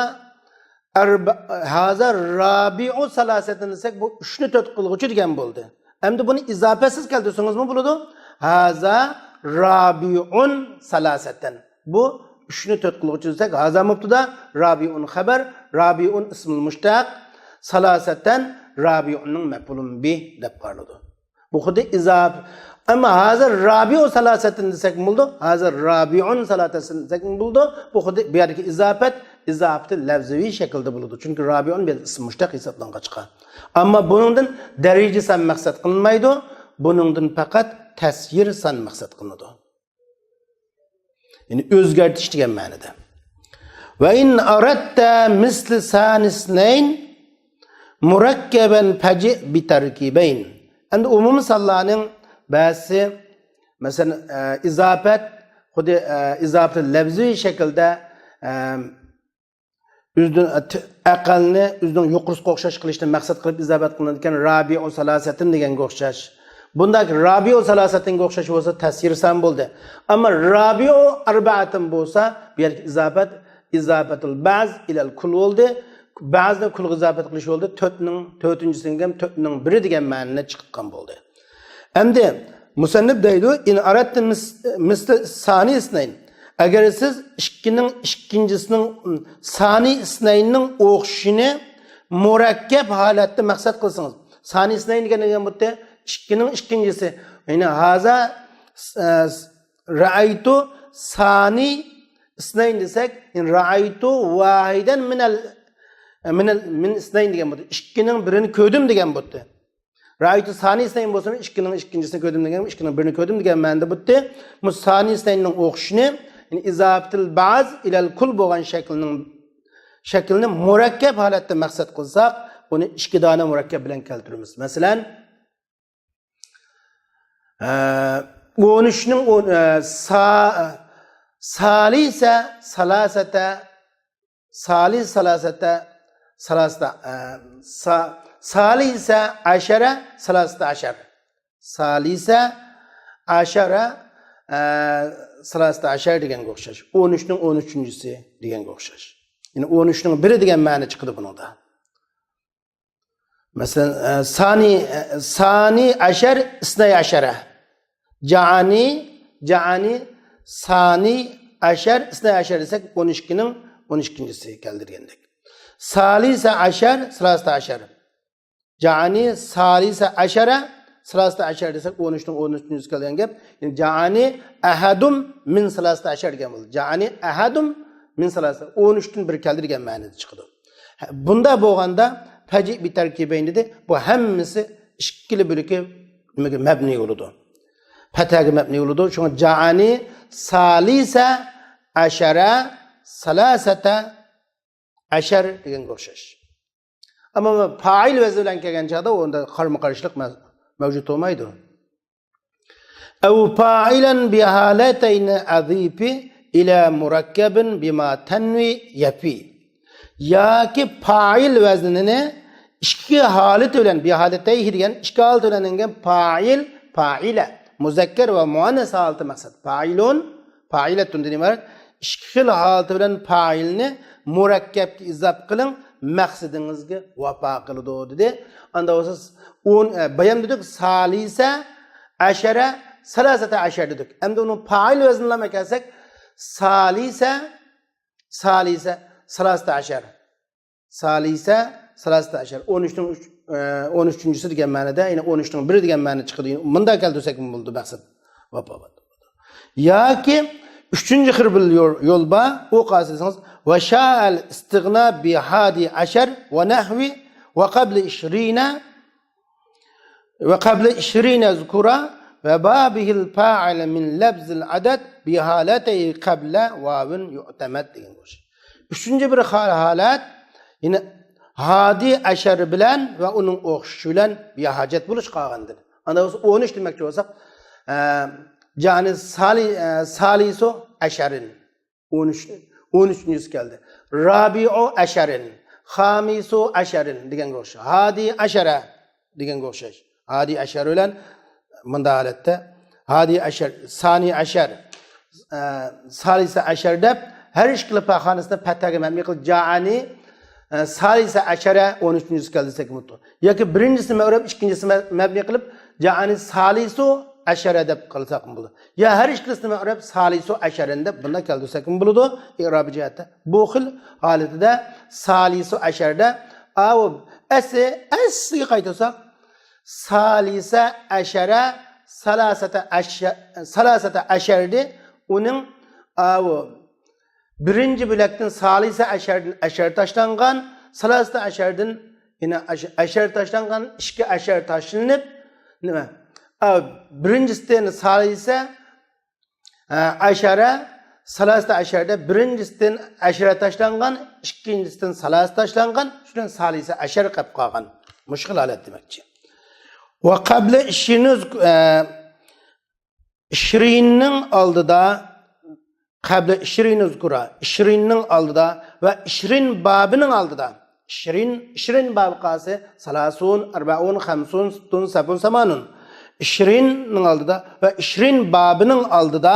ئەربە-، ھازا رابىئۇ سالاسەتىن دېسەك، بۇ ئۈچنى تۆت قىلغۇچى دېگەن بولدى. ئەمدى بۇنى ئىزاپەتسىز كەلتۈرسىڭىزمۇ بولىدۇ. ھازا رابىئۇن سالاسەتەن. بۇ ئۈچنى تۆت قىلغۇچى دېسەك، ھازا مۇبتىدا، رابىئۇن خەبەر، رابىئۇن ئىسمۇل مۇشتەق، سالاسەتەن رابىئۇننىڭ مەپئۇلۇن بىھ دەپ قارىلىدۇ. بۇ خۇددى ئىزاپ-، ئەمما ھازا رابىئۇ سالاسەتەن دېسەكمۇ بولىدۇ، ھازا رابىئۇن سالاسەتەن دېسەكمۇ بولىدۇ. بۇ خۇددى بۇ يەردىكى ئىزاپەت، ئىزاپىتى لەۋزىۋى شەكىلدە بولىدۇ. چۈنكى رابىئۇن بىر ئىسم مۇشتەق ھېسابلانغاچقا. ئەمما بۇنىڭدىن دەرىجە سان مەقسەت قىلىنمايدۇ، بۇنىڭدىن پەقەت تەسيىر سان مەقسەت قىلىنىدۇ. يەنى ئۆزگەرتىش دېگەن مەنىدە. ۋە ئىن ئارادتە مىسلى سانىسنەين مۇرەككەبەن پەجىئ بىتەركىبەين. ئەمدى ئومۇمىي سانلارنىڭ بەزىسى، مەسىلەن، ئە، ئىزاپەت، خۇددى، ئە، ئىزاپەت لەۋزىي شەكىلدە، ئە، ئۆزىدىن، ئە، ت-، ئەقەلنى ئۆزىنىڭ يۇقىرىسىغا ئوخشاش قىلىشنى مەقسەت قىلىپ ئىزاپەت قىلىنىدىكەن، رابىئۇ سالاسەتىن دېگەنگە ئوخشاش. بۇنداق رابىئۇ سالاسەتىنگە ئوخشاش بولسا تەسيىر سان بولدى. ئەمما رابىئۇ ئەربەئەتىن بولسا، بۇ يەردىكى ئىزاپەت، ئىزاپەتۇل بەز ئىلەل كۇل بولدى. بەزنى كۇلغا ئىزاپەت قىلىش بولدى. تۆتنىڭ، تۆتىنچىسىگە ھەم تۆتنىڭ بىرى دېگەن مەنىنى چىقىرغان بولدى. ئەمدى مۇسەننىپ دەيدۇ، ئىن ئارادتە مىس-، مىسلى سانى ئىسنەين. ئەگەر سىز ئىككىنىڭ ئىككىنچىسىنىڭ، سانى ئىسنەيننىڭ ئوخشىشىنى مۇرەككەپ ھالەتتە مەقسەت قىلسىڭىز. سانى ئىسنەين دېگەن نېمە بولدى؟ ئىككىنىڭ ئىككىنچىسى. يەنى ھازا، ئە، رەئەيتۇ سانى ئىسنەين دېسەك، يەنى رەئەيتۇ ۋاھىدەن مىنەل، مىنەل، مىن ئىسنەين دېگەن بولدى. ئىككىنىڭ بىرىنى كۆردۈم دېگەن بولدى. رەئەيتۇ سانى ئىسنەين بولسىمۇ، ئىككىنىڭ ئىككىنچىسىنى كۆردۈم دېگەن، ئىككىنىڭ بىرىنى كۆردۈم دېگەن مەنىدە بۇتتى. بۇ سانى ئىسنەيننىڭ ئوخشىشىنى، يەنى ئىزاپىتىل بەز ئىلەل كۇل بولغان شەكىلنىڭ، شەكىلنى مۇرەككەپ ھالەتتە مەقسەت قىلساق، ئۇنى ئىككى دانە مۇرەككەپ بىلەن كەلتۈرىمىز. مەسىلەن، ئە، ئون ئۈچنىڭ ئون، ئە، سا-، سالىسە، سالاسەتە، سالىس سالاسەتە، سالاسەتە، ئە، سا-، سالىسە ئەشەرە، سالاسەتە ئەشەر. سالىسە ئەشەرە، ئە، سالاسەتە ئەشەر دېگەنگە ئوخشاش. ئون ئۈچنىڭ ئون ئۈچىنچىسى دېگەنگە ئوخشاش. يەنى ئون ئۈچنىڭ بىرى دېگەن مەنە چىقىدۇ بۇنىڭدا. مەسىلەن، ئە، سانى، ئە، سانى ئەشەر، ئىسنەي ئەشەرە. جائانى، جائانى، سانى ئەشەر، ئىسنەي ئەشەر دېسەك، ئون ئىككىنىڭ ئون ئىككىنچىسى كەلدى دېگەندەك. سالىسە ئەشەر، سالاسەتە ئەشەر. جائەنى سالىسە ئەشەرە، سالاسەتە ئەشەر دېسەك، ئون ئۈچنىڭ ئون ئۈچىنچىسى كەلگەن گەپ. يەنى جائەنى ئەھەدۇم مىن سالاسەتە ئەشەر دېگەن بولدى. جائەنى ئەھەدۇم مىن سالاسەتە، ئون ئۈچتىن بىر كەلدى دېگەن مەنىدە چىقىدۇ. ھە، بۇنداق بولغاندا پەجىئ بىتەركىبەين دېدى. بۇ ھەممىسى ئىككىلا بۆلىكى نېمىگە مەبنىي بولىدۇ؟ پەتھەگە مەبنىي بولىدۇ. شۇڭا جائەنى سالىسە ئەشەرە سالاسەتە ئەشەر دېگەنگە ئوخشاش. ئەمما پائىل ۋەزنى بىلەن كەلگەن چاغدا ئۇندا قارىمۇقارشىلىق مە-، مەۋجۇت بولمايدۇ. ئەۋ پائىلەن بىھالەتەينى ئەزىپى ئىلە مۇرەككەبىن بىما تەنۋى يەپى. ياكى پائىل ۋەزنىنى ئىككى ھالىتى بىلەن، بىھالەتەيھى دېگەن ئىككى ھالىتى بىلەن كەلگەن پائىل، پائىلە، مۇزەككەر ۋە مۇئەننەس ھالىتى مەقسەت. پائىلۇن، پائىلەتۇندىن ئىبارەت ئىككى خىل ھالىتى بىلەن پائىلنى مۇرەككەپكە ئىزاپە قىلىڭ، مەقسىتىڭىزگە ۋاپا قىلىدۇ، دېدى. ئاندا بولسا ئون، ئە، بايام دېدۇق، سالىسە ئەشەرە، سالاسەتە ئەشەر دېدۇق. ئەمدى ئۇنىڭ پائىل ۋەزنىنى كەلسەك، سالىسە، سالىسە، سالاسەتە ئەشەر. سالىسە، سالاسەتە ئەشەر. ئون ئۈچنىڭ ئۈچ، ئە، ئون ئۈچىنچىسى دېگەن مەنىدە، يەنى ئون ئۈچنىڭ بىرى دېگەن مەنە چىقىدۇ. مۇنداق كەلتۈرسەكمۇ بولىدۇ، مەقسەت ۋاپا. ياكى ئۈچىنچى خىل بىر يول، يول بار. ئۇ قايسى دېسىڭىز، ۋە شائەل ئىستىغنا بىھادى ئەشەر ۋە نەھۋى ۋە قەبلى ئىشرىنە ۋە قەبلە ئىشرىنە زۇكۇرا ۋە بابىھىل پائىل مىن لەبزىل ئەدەد بىھالەتەي قەبلە ۋاۋىن يۇئتەمەد دېگەن بولۇش. ئۈچىنچى بىر ھال-، ھالەت، يەنى ھادى ئەشەر بىلەن ۋە ئۇنىڭ ئوخشىشى بىلەن بىھاجەت بولۇش قالغاندىن. ئاندا بولسا ئون ئۈچ دېمەكچى بولساق، ئە، جانى سالى-، ئە، سالىسۇ ئەشەرىن. ئون ئۈچ، ئون ئۈچىنچىسى كەلدى. رابىئۇ ئەشەرىن، خامىسۇ ئەشەرىن دېگەنگە ئوخشاش. ھادى ئەشەرە دېگەنگە ئوخشاش. ھادى ئەشەر بىلەن مۇنداق ھالەتتە، ھادى ئەشەر، سانى ئەشەر، ئە، سالىسە ئەشەر دەپ ھەر ئىككىلا پاخانىسىنى پەتھەگە مەبنى قىلىپ، جائەنى، ئە، سالىسە ئەشەرە، ئون ئۈچىنچىسى كەلدى دېسەك بولىدۇ. ياكى بىرىنچىسىنى مەئرەب، ئىككىنچىسىنى مە-، مەبنى قىلىپ، جائەنى سالىسۇ ئەشەرە دەپ قىلساق بولىدۇ. يا ھەر ئىككىلىسىنى مەئرەب سالىسۇ ئەشەرىن دەپ بۇنداق كەلتۈرسەكمۇ بولىدۇ، ئىرابىي جەھەتتە. بۇ خىل ھالىتىدە سالىسۇ ئەشەردە، ئاۋۇ ئەسلى، ئەسلىگە قايتۇرساق، سالىسە ئەشەرە، سالاسەتە ئەشە-، سالاسەتە ئەشەردى. ئۇنىڭ، ئاۋۇ، بىرىنچى بۆلەكتىن سالىسە ئەشەردىن ئەشەر تاشلانغان، سالاسەتە ئەشەردىن يەنە ئەش-، ئەشەر تاشلانغان، ئىككى ئەشەر تاشلىنىپ، نېمە؟ ئا، بىرىنچىسىدىن سالىسە، ئە، ئەشەرە، سالاسەتە ئەشەردە بىرىنچىسىدىن ئەشەر تاشلانغان، ئىككىنچىسىدىن سالاسە تاشلانغان، شۇنىڭ سالىسە ئەشەر قېلىپ قالغان. مۇشۇ خىل ھالەت دېمەكچى. ۋە قەبلە ئىشىنى ئىشرىننىڭ ئالدىدا، قەبلە ئىشرىن ئۇزكۇرا، ئىشرىننىڭ ئالدىدا ۋە ئىشرىن بابىنىڭ ئالدىدا. ئىشرىن، ئىشرىن بابى قالسا، سالاسۇن، ئەربەئۇن، خەمسۇن، سىتتۇن، سەبئۇن، سامانۇن. ئىشرىننىڭ ئالدىدا ۋە ئىشرىن بابىنىڭ ئالدىدا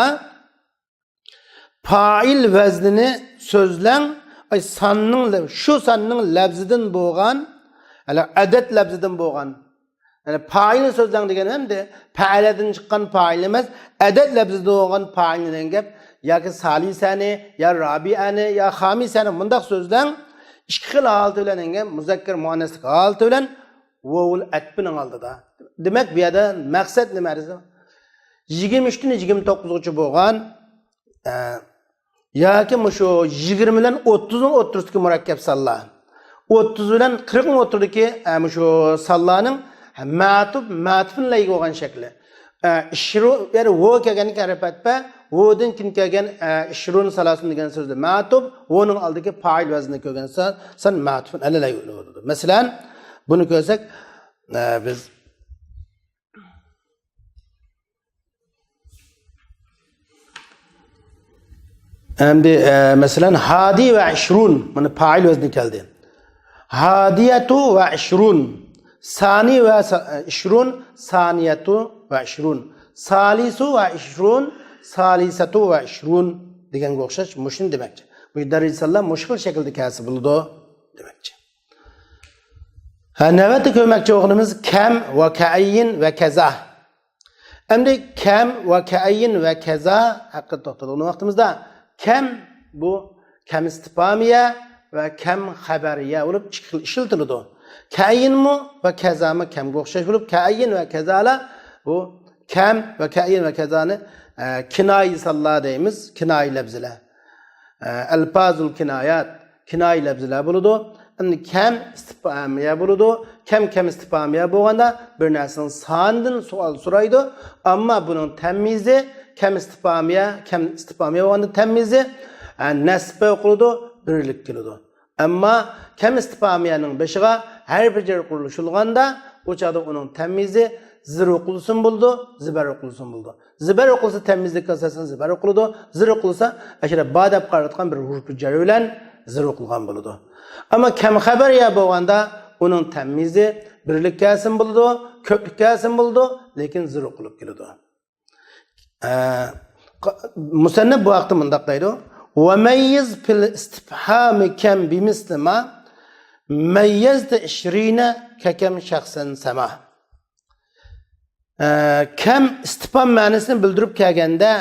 پائىل ۋەزنىنى سۆزلەڭ، ئاي، ساننىڭ لە-، شۇ ساننىڭ لەۋزىدىن بولغان، يەنى ئەدەد لەۋزىدىن بولغان، يەنى پائىلنى سۆزلەڭ دېگەن ئەمدى پەئەلەدىن چىققان پائىل ئەمەس، ئەدەد لەپزىدە بولغان پائىلنى دېگەن گەپ. ياكى سالىسەنى، يا رابىئەنى، يا خامىسەنى مۇنداق سۆزلەڭ. ئىككى خىل ھالىتى بىلەن دېگەن گەپ، مۇزەككەر مۇئەننەسلىك ھالىتى بىلەن ۋاۋۇل ئەتپىنىڭ ئالدىدا. دېمەك، بۇ يەردە مەقسەت نېمە دېسە، يىگىرمە ئۈچتىن يىگىرمە توققۇزغىچە بولغان، ئە، ياكى مۇشۇ يىگىرمە بىلەن ئوتتۇزنىڭ ئوتتۇرىسىدىكى مۇرەككەپ سانلار، ئوتتۇز بىلەن قىرىقنىڭ ئوتتۇرىدىكى، ئە، مۇشۇ سانلارنىڭ مەتۇپ، مەتۇپنىڭ لەيگە بولغان شەكلى. ئە، ئىشرۇ، يەنى ۋو كەلگەن كەرپەتپە، ۋودىن كېيىن كەلگەن، ئە، ئىشرۇن سالاسۇن دېگەن سۆزدە مەتۇپ، ۋونىڭ ئالدىدىكى پائىل ۋەزنىنى كۆرگەن سان، سان مەتۇپنىڭ ئەلە لەيگە بولىدۇ. مەسىلەن، بۇنى كۆرسەك، ئە، بىز ئەمدى، ئە، مەسىلەن، ھادى ۋە ئىشرۇن، مانا پائىل ۋەزنى كەلدى. ھادىيەتۇ ۋە ئىشرۇن، سانى ۋە سا-، ئىشرۇن، سانىيەتۇ ۋە ئىشرۇن، سالىسۇ ۋە ئىشرۇن، سالىسەتۇ ۋە ئىشرۇن دېگەنگە ئوخشاش مۇشۇنى دېمەكچى. مۇشۇ دەرىجە سانلار مۇشۇ خىل شەكىلدە كەلسە بولىدۇ دېمەكچى. ھە، نۆۋەتتە كۆرمەكچى بولغىنىمىز كەم ۋە كەئەييىن ۋە كەزا. ئەمدى كەم ۋە كەئەييىن ۋە كەزا ھەققىدە توختالغان ۋاقتىمىزدا، كەم بۇ كەم ئىستىپھامىيە ۋە كەم خەبەرىيە بولۇپ ئىككى خىل ئىشلىتىلىدۇ. كەئەييىنمۇ ۋە كەزامۇ كەمگە ئوخشاش بولۇپ، كەئەييىن ۋە كەزالار بۇ كەم ۋە كەئەييىن ۋە كەزانى، ئە، كىنايە سانلار دەيمىز، كىنايە لەپزىلەر. ئە، ئەلپازۇل كىنايات، كىنايە لەپزىلەر بولىدۇ. ئەمدى كەم ئىستىپھامىيە بولىدۇ. كەم كەم ئىستىپھامىيە بولغاندا بىر نەرسىنىڭ سانىدىن سوئال سورايدۇ. ئەمما بۇنىڭ تەميىزى كەم ئىستىپھامىيە، كەم ئىستىپھامىيە بولغاندا تەميىزى، ئە، نەسبە ئوقۇلىدۇ، بىرلىك كېلىدۇ. ئەمما كەم ئىستىپھامىيەنىڭ بېشىغا ھەرپى جەر قوشۇلغاندا، ئۇ چاغدا ئۇنىڭ تەميىزى زىر ئوقۇلسىمۇ بولىدۇ، زىبەر ئوقۇلسىمۇ بولىدۇ. زىبەر ئوقۇلسا تەميىزلىك ئاساسەن زىبەر ئوقۇلىدۇ. زىر ئوقۇلسا ئەشەدە با دەپ قاراتقان بىر ھۇرپى جەر بىلەن زىر ئوقۇلغان بولىدۇ. ئەمما كەم خەبەرىيە بولغاندا ئۇنىڭ تەميىزى بىرلىك كەلسىمۇ بولىدۇ، كۆپلۈك كەلسىمۇ بولىدۇ، لېكىن زىر ئوقۇلۇپ كېلىدۇ. ئە، ق-، مۇسەننىپ بۇ ھەقتە مۇنداق دەيدۇ: «وميز في الاستفهام كم بمثل ما ميزت عشرين ككم شخصا سما.» ئە، كەم ئىستىپھام مەنىسىنى بىلدۈرۈپ كەلگەندە،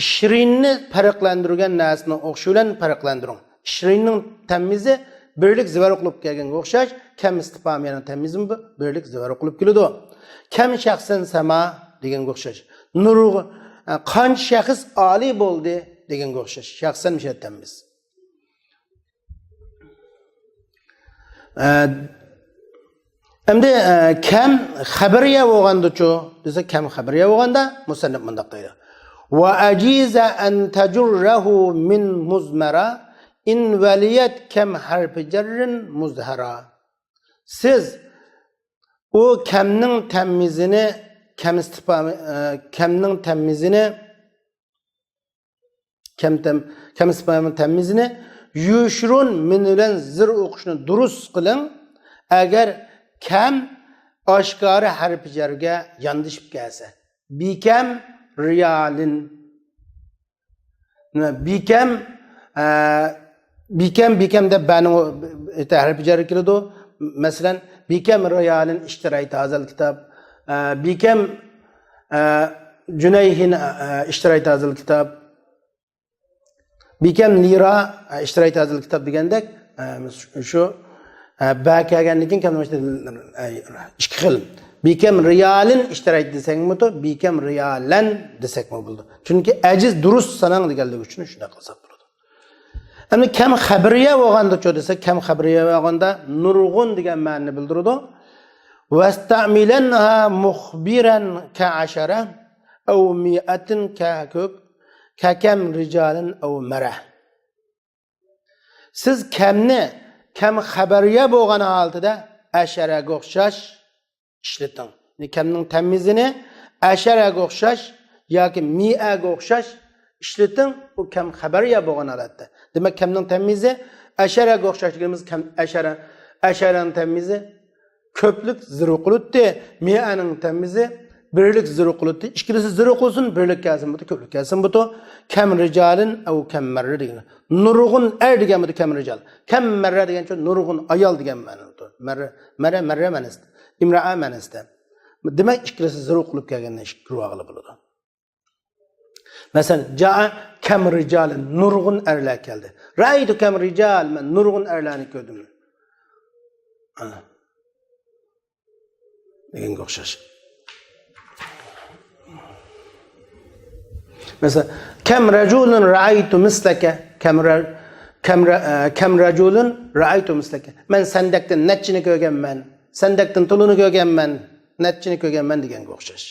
ئىشرىننى پەرقلەندۈرگەن نەرسىنىڭ ئوخشىشى بىلەن پەرقلەندۈرۈڭ. ئىشرىننىڭ تەميىزى بىرلىك زىبەر ئوقۇلۇپ كەلگەنگە ئوخشاش، كەم ئىستىپھامىيەنىڭ تەميىزىمۇ بىرلىك زىبەر ئوقۇلۇپ كېلىدۇ. كم شخصا سما دېگەنگە ئوخشاش. نۇرغۇ-، ئە، قانچە شەخس ئالىي بولدى دېگەنگە ئوخشاش. شەخسەن مۇشۇ يەردە تەميىز. ئە، ئەمدى، ئە، كەم خەبەرىيە بولغاندىچۇ دېسە، كەم خەبەرىيە بولغاندا مۇسەننىپ مۇنداق دەيدۇ: «وأجيز أن تجره من مضمرة إن وليت كم حرف جر مظهرا.» سىز ئۇ كەمنىڭ تەميىزىنى، كەم ئىستىپھامى، ئە، كەمنىڭ تەميىزىنى كەم تەم-، كەم ئىستىپھامىنىڭ تەميىزىنى يوشۇرۇن مىن بىلەن زىر ئوقۇشنى دۇرۇس قىلىڭ، ئەگەر كەم ئاشكارا ھەرپى جەرگە ياندىشىپ كەلسە. بىكەم رىيالىن. نېمە؟ بىكەم، ئە، بىكەم، بىكەم دەپ بەنىڭ ھەرپى جەرگە كېلىدۇ. مەسىلەن، بىكەم رىيالىن ئىشتىرەيتە ھازەل كىتاب. ئە، بىكەم، ئە، جۈنەيھىن، ئە، ئىشتىرەيتە ھازەل كىتاب. بىكەم لىرا، ئە، ئىشتىرايتى ھازىل كىتاب دېگەندەك، ئە، شۇ، ئە، بە كەلگەندىن كېيىن كەلمە ئىككى خىل. بىكەم رىيالىن ئىشتىرايتى دېسەكمۇ بولىدۇ، بىكەم رىيالەن دېسەكمۇ بولىدۇ. چۈنكى ئەجىز دۇرۇس ساناڭ دېگەنلىكى ئۈچۈن شۇنداق قىلساق بولىدۇ. ئەمدى كەم خەبىرىيە بولغاندىچۇ دېسە، كەم خەبىرىيە بولغاندا نۇرغۇن دېگەن مەنىنى بىلدۈرىدۇ. ۋەستەمىلەنھا مۇخبىرەن كەئەشەرە ئەۋ مىئەتىن كەكۆك كەكەم رىجالىن ئەۋ مەرە. سىز كەمنى كەم خەبەرىيە بولغان ھالىتىدە ئەشەرەگە ئوخشاش ئىشلىتىڭ. يەنى كەمنىڭ تەميىزىنى ئەشەرەگە ئوخشاش ياكى مىئەگە ئوخشاش ئىشلىتىڭ. ئۇ كەم خەبەرىيە بولغان ھالەتتە. دېمەك، كەمنىڭ تەميىزى ئەشەرەگە ئوخشاش دېگىنىمىز كەم، ئەشەرە، ئەشەرەنىڭ تەميىزى كۆپلۈك زىر قىلىتتى، مىئەنىڭ تەميىزى بىرلىك زىر قىلىتتى. ئىككىلىسى زىر قىلسۇن، بىرلىك كەلسۇن بۇتى، كۆپلۈك كەلسۇن بۇتى. كەم رىجالىن ئەۋ كەم مەررە دېگەن. نۇرغۇن ئەر دېگەن بۇتى كەم رىجال. كەم مەررە دېگەنچۇ نۇرغۇن ئايال دېگەن مەنىدۇ. مەررە، مەررە، مەررە مەنىسىدە. ئىمرائە مەنىسىدە. دېمەك، ئىككىلىسى زىر قىلىپ كەلگەندە ئىككى رىۋايەت بولىدۇ. مەسىلەن، جائە كەم رىجالىن، نۇرغۇن ئەرلەر كەلدى. رەئەيتۇ كەم رىجال، مەن نۇرغۇن ئەرلەرنى كۆردۈم. ئانا. دېگەنگە ئوخشاش. مەسىلەن، كەم رەجۇلۇن رەئەيتۇ مىسلەكە، كەم رە-، كەم رە-، ئە، كەم رەجۇلۇن رەئەيتۇ مىسلەكە. مەن سەندەكتىن نەچچىنى كۆرگەنمەن، سەندەكتىن تولىنى كۆرگەنمەن، نەچچىنى كۆرگەنمەن دېگەنگە ئوخشاش.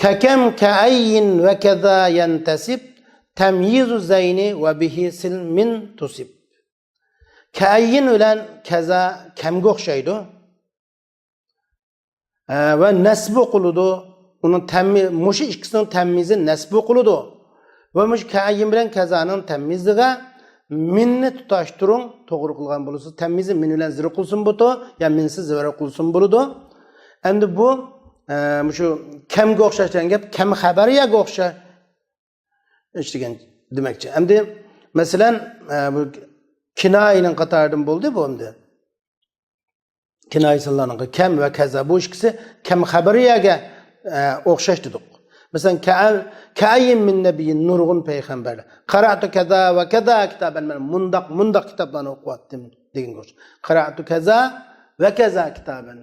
كەكەم كەئەييىن ۋە كەزا يەنتەسىب تەميىزۇ زەينى ۋە بىھى سىل مىن تۇسىب. كەئەييىن بىلەن كەزا كەمگە ئوخشايدۇ. ئە، ۋە نەسبى قىلىدۇ. ئۇنىڭ تەمي-، مۇشۇ ئىككىسىنىڭ تەميىزى نەسبى قىلىدۇ. ۋە مۇشۇ كەئەييىن بىلەن كەزانىڭ تەميىزىگە مىننى تۇتاشتۇرۇڭ، توغرا قىلغان بولىسىز. تەميىزى مىن بىلەن زىر قىلسۇن بولىدۇ، يا مىنسىز زىر قىلسۇن بولىدۇ. ئەمدى بۇ، ئە، مۇشۇ كەمگە ئوخشاش دېگەن گەپ، كەم خەبەرىيەگە ئوخشاش. ئىش دېگەن دېمەكچى. ئەمدى، مەسىلەن، ئە، بۇ كىنايىنىڭ قاتارىدىن بولدى بۇ ئەمدى. كىنايە سانلارنىڭ كەم ۋە كەزا. بۇ ئىككىسى كەم خەبەرىيەگە ئە، ئوخشاش دېدۇق. مەسىلەن، كەئە-، كەئەييىن مىن نەبىييىن، نۇرغۇن پەيغەمبەرلەر. قەرەئتۇ كەزا ۋە كەزا كىتابەن، مەن مۇنداق، مۇنداق كىتابلارنى ئوقۇۋاتتىم دېگەنگە ئوخشاش. قەرەئتۇ كەزا ۋە كەزا كىتابەن.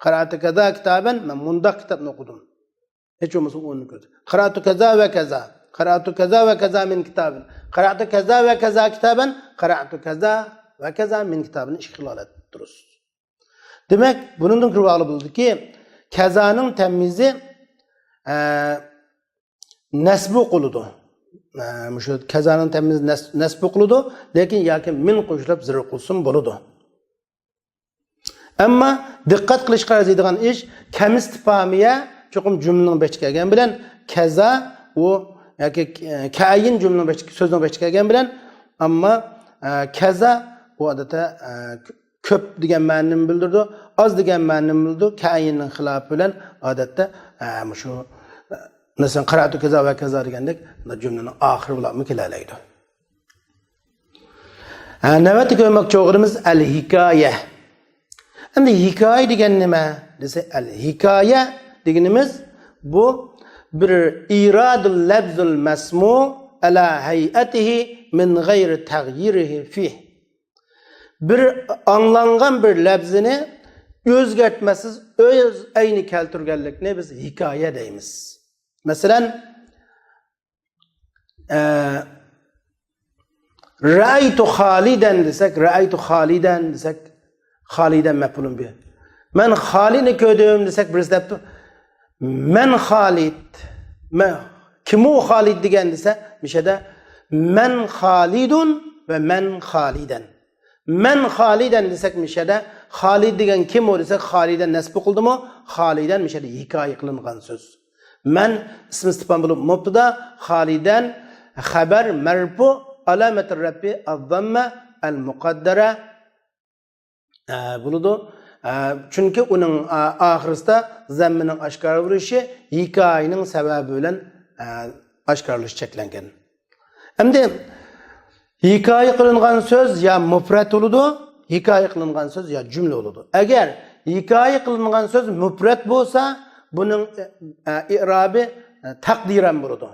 قەرەئتۇ كەزا كىتابەن، مەن مۇنداق كىتابنى ئوقۇدۇم. ھېچ بولمىسا ئۇنى كۆرسە. قەرەئتۇ كەزا ۋە كەزا. قەرەئتۇ كەزا ۋە كەزا مىن كىتابىن. قەرەئتۇ كەزا ۋە كەزا كىتابەن. قەرەئتۇ كەزا ۋە كەزا مىن كىتابىن. ئىككى ھالەت دۇرۇس. دېمەك، بۇنىڭدىن كۆرۈۋالغىلى بولىدۇكى، كەزانىڭ تەميىزى، ئە، نەسبى قىلىدۇ. ئە، مۇشۇ كەزانىڭ تەميىزى نەس-، نەسبى قىلىدۇ، لېكىن ياكى مىن قوشۇلۇپ زەرب قىلسىمۇ بولىدۇ. ئەمما دىققەت قىلىشقا ئەرزىيدىغان ئىش، كەم ئىستىپھامىيە چوقۇم جۈملىنىڭ بېشىدا كەلگەن بىلەن كەزا ئۇ ياكى كەئەييىن جۈملىنىڭ بېشىدا، سۆزنىڭ بېشىدا كەلگەن بىلەن، ئەمما، ئە، كەزا ئۇ ئادەتتە، ئە، كۆپ دېگەن مەنىنى بىلدۈرىدۇ، ئاز دېگەن مەنىنى بىلدۈرىدۇ. كەئەييىننىڭ خىلاپى بىلەن ئادەتتە، ئە، مۇشۇ، ئە، مەسىلەن، قەرەئتۇ كەزا ۋە كەزا دېگەندەك جۈملىنىڭ ئاخىرى بىلەنمۇ كېلەلەيدۇ. ھە، نۆۋەتتە كۆرمەكچى بولغىنىمىز ئەل ھىكايە. ئەمدى ھىكايە دېگەن نېمە دېسە، ئەل ھىكايە دېگىنىمىز بۇ بىر ئىرادۇل لەفزۇل مەسمۇ ئەلا ھەيئەتىھى مىن غەيرى تەغيىرىھى فىھ. بىر ئاڭلانغان بىر لەپزىنى ئۆزگەرتمەسسىز ئۆز ئەينى كەلتۈرگەنلىكنى بىز ھىكايە دەيمىز. مەسىلەن، ئە، رەئەيتۇ خالىدەن دېسەك، رەئەيتۇ خالىدەن دېسەك، خالىدەن مەپئۇلۇن بىھ. مەن خالىدنى كۆردۈم دېسەك، بىرسى دەپتۇ، مەن خالىد، مەن، كىم ئۇ خالىد دېگەن دېسە، مىشەدە مەن خالىدۇن ۋە مەن خالىدەن. مەن خالىدەن دېسەك، مىشەدە خالىد دېگەن كىم ئۇ دېسەك، خالىدەن نەسبى قىلدىمۇ، خالىدەن مىشەدە ھىكايە قىلىنغان سۆز. مەن ئىسمى ئىستىپھام بولۇپ مۇبتىدا، خالىدەن خەبەر مەرپۇ، ئالامەتۇ رەپئى ئەززەممە ئەل مۇقەددەرە، ئە، بولىدۇ. ئە، چۈنكى ئۇنىڭ، ئە، ئاخىرىسىدا زەممىنىڭ ئاشكارا بولۇشى ھىكايىنىڭ سەۋەبى بىلەن، ئە، ئاشكارىلىشى چەكلەنگەن. ئەمدى ھىكايە قىلىنغان سۆز يا مۇپرەت بولىدۇ، ھىكايە قىلىنغان سۆز يا جۈملە بولىدۇ. ئەگەر ھىكايە قىلىنغان سۆز مۇپرەت بولسا، بۇنىڭ، ئە، ئىرابى، ئە، تەقدىرەن بولىدۇ.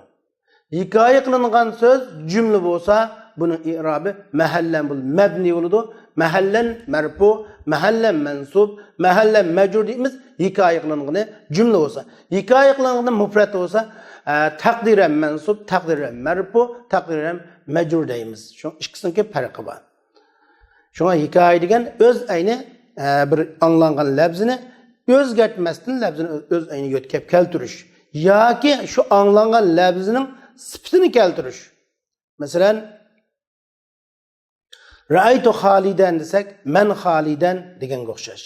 ھىكايە قىلىنغان سۆز جۈملە بولسا، بۇنىڭ ئىرابى مەھەللەن بولىدۇ، مەبنى بولىدۇ. مەھەللەن مەرپۇ، مەھەللەن مەنسۇب، مەھەللەن مەجرۇر دەيمىز، ھىكايە قىلىنغىنى جۈملە بولسا. ھىكايە قىلىنغىنى مۇپرەت بولسا، ئە، تەقدىرەن مەنسۇب، تەقدىرەن مەرپۇ، تەقدىرەن مەجرۇر دەيمىز. شۇ ئىككىسىنىڭكى پەرقى بار. شۇڭا ھىكايە دېگەن ئۆز ئەينى، ئە، بىر ئاڭلانغان لەپزىنى ئۆزگەرتمەستىن لەپزىنى ئۆ-، ئۆز ئەينىگە يۆتكەپ كەلتۈرۈش ياكى شۇ ئاڭلانغان لەپزىنىڭ سۈپىتىنى كەلتۈرۈش. مەسىلەن، رەئەيتۇ خالىدەن دېسەك، مەن خالىدەن دېگەنگە ئوخشاش.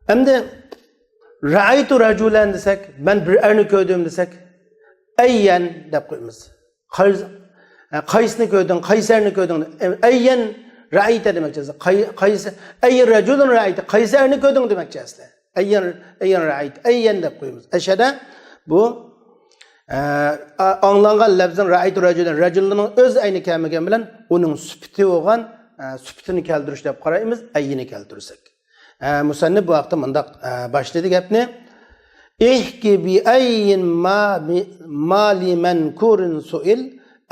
ئەمدى رەئەيتۇ رەجۇلەن دېسەك، مەن بىر ئەرنى كۆردۈم دېسەك، ئەييەن دەپ قويىمىز. قايس-، قايسىنى كۆردۈڭ، قايسى ئەرنى كۆردۈڭ؟ ئەييەن رەئەيتە دېمەكچى. قاي-، قايسى، ئەييەن رەجۇلەن رەئەيتە، قايسى ئەرنى كۆردۈڭ دېمەكچى ئەسلى. ئەييەن، ئەييەن رەئەيتە، ئەييەن دەپ قويىمىز. ئەشەدە بۇ، ئە، ئاڭلانغان لەپزىنىڭ رەئەيتۇ رەجۇلەن، رەجۇلنىڭ ئۆز ئەينى كەلمىگەن بىلەن ئۇنىڭ سۈپىتى بولغان، ئە، سۈپىتىنى كەلتۈرۈش دەپ قارايمىز، ئەييىنى كەلتۈرسەك. ئە، مۇسەننىپ بۇ ھەقتە مۇنداق، ئە، باشلىدى گەپنى. ئىھكى بىئەييىن ما بى-، ما لىمەنكۇرىن سۇئىل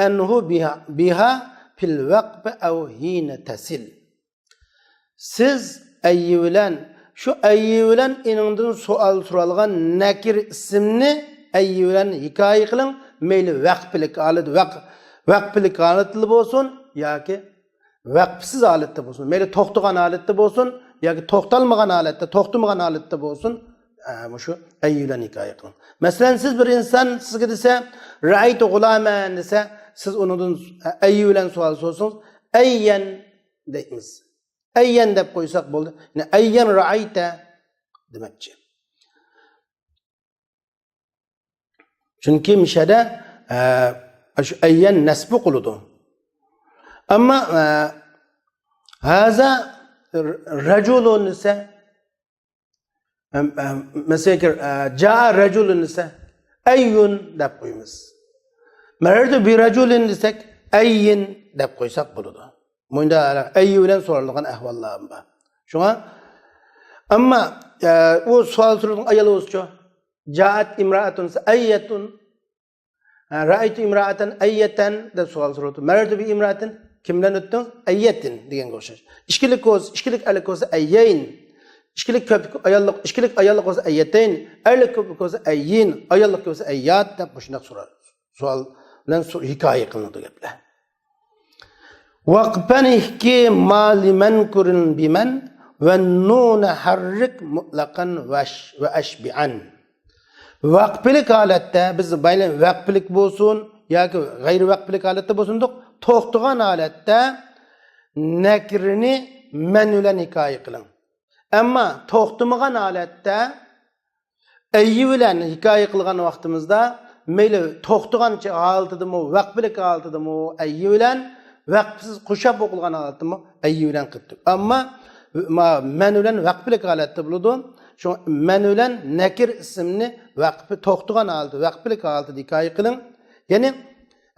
ئەنھۇ بىھا، بىھا فىل ۋەقفى ئەۋ ھىنە تەسىل. سىز ئەييى بىلەن، شۇ ئەييى بىلەن ئېنىڭدىن سوئال سورالغان نەكىر ئىسىمنى ئەييى بىلەن ھېكايە قىلىڭ. مەيلى ۋەقپىلىك ھالەت، ۋەق-، ۋەقپىلىك ھالەتتە بولسۇن ياكى ۋەقىپسىز ھالەتتە بولسۇن، مەيلى توختىغان ھالەتتە بولسۇن ياكى توختالمىغان ھالەتتە، توختىمىغان ھالەتتە بولسۇن، ئە، مۇشۇ ئەييى بىلەن ھېكايە قىلىڭ. مەسىلەن، سىز بىر ئىنسان سىزگە دېسە، رەئەيتۇ غۇلامەن دېسە، سىز ئۇنىڭدىن ئەييى بىلەن سوئال سورىسىڭىز، ئەييەن دەيمىز. ئەييەن دەپ قويساق بولدى. يەنى ئەييەن رەئەيتە دېمەكچى. چۈنكى مىشەدە، ئە، شۇ ئەييەن نەسبى قىلىدۇ. ئەمما، ئە، ھازا رەجۇلۇن دېسە، ئەم، ئەم، مەسىلەن، ئە، جاء رەجۇلۇن دېسە، ئەييۇن دەپ قويىمىز. مەرەرتۇ بىرەجۇلىن دېسەك، ئەييىن دەپ قويساق بولىدۇ. مۇنداق ئەييى بىلەن سورىلىدىغان ئەھۋاللار بار. شۇڭا ئەمما، ئە، ئۇ سوئال سورىدىغان ئايال بولسىچۇ؟ جائەت ئىمرائەتۇن دېسە، ئەييەتۇن. ئە، رەئەيتۇ ئىمرائەتەن ئەييەتەن دەپ سوئال سورىدى. مەرەرتۇ بى ئىمرائەتىن، كىم بىلەن ئۆتتۈڭ؟ ئەييەتىن دېگەنگە ئوخشاش. ئىككىلىك بولسا، ئىككىلىك ئەرلىك بولسا ئەييەين. ئىككىلىك كۆپلۈك ئاياللىق، ئىككىلىك ئاياللىق بولسا ئەييەتەين. ئەرلىك كۆپلۈك بولسا ئەييىن. ئاياللىق بولسا ئەييات دەپ مۇشۇنداق سورا-، سوئال بىلەن سو-، ھېكايە قىلىنىدۇ گەپلەر. ۋەقپەن ئىھكى ما لىمەن كۇرىن بىمەن ۋە نۇنە ھەررىك مۇتلەقەن ۋەش-، ۋە ئەشبىئەن. ۋەقپىلىك ھالەتتە، بىز بايلى ۋەقپىلىك بولسۇن ياكى غەيرىي ۋەقپىلىك ھالەتتە بولسۇن، توختىغان ھالەتتە نەكىرىنى مەن بىلەن ھېكايە قىلىڭ. ئەمما توختىمىغان ھالەتتە ئەيي بىلەن ھېكايە قىلغان ۋاقتىمىزدا، مەيلى توختىغان ھالىتىدىمۇ، ۋەقپىلىك ھالىتىدىمۇ ئەيي بىلەن، ۋەقپسىز قوشاپ ئوقۇلغان ھالىتىمۇ ئەيي بىلەن قىلدۇق. ئەمما ما-، مەن بىلەن ۋەقپىلىك ھالەتتە بولىدۇ. شۇڭا مەن بىلەن نەكىر ئىسىمنى ۋەقپى توختىغان ھالىتى، ۋەقپىلىك ھالىتىدە ھېكايە قىلىڭ. يەنى،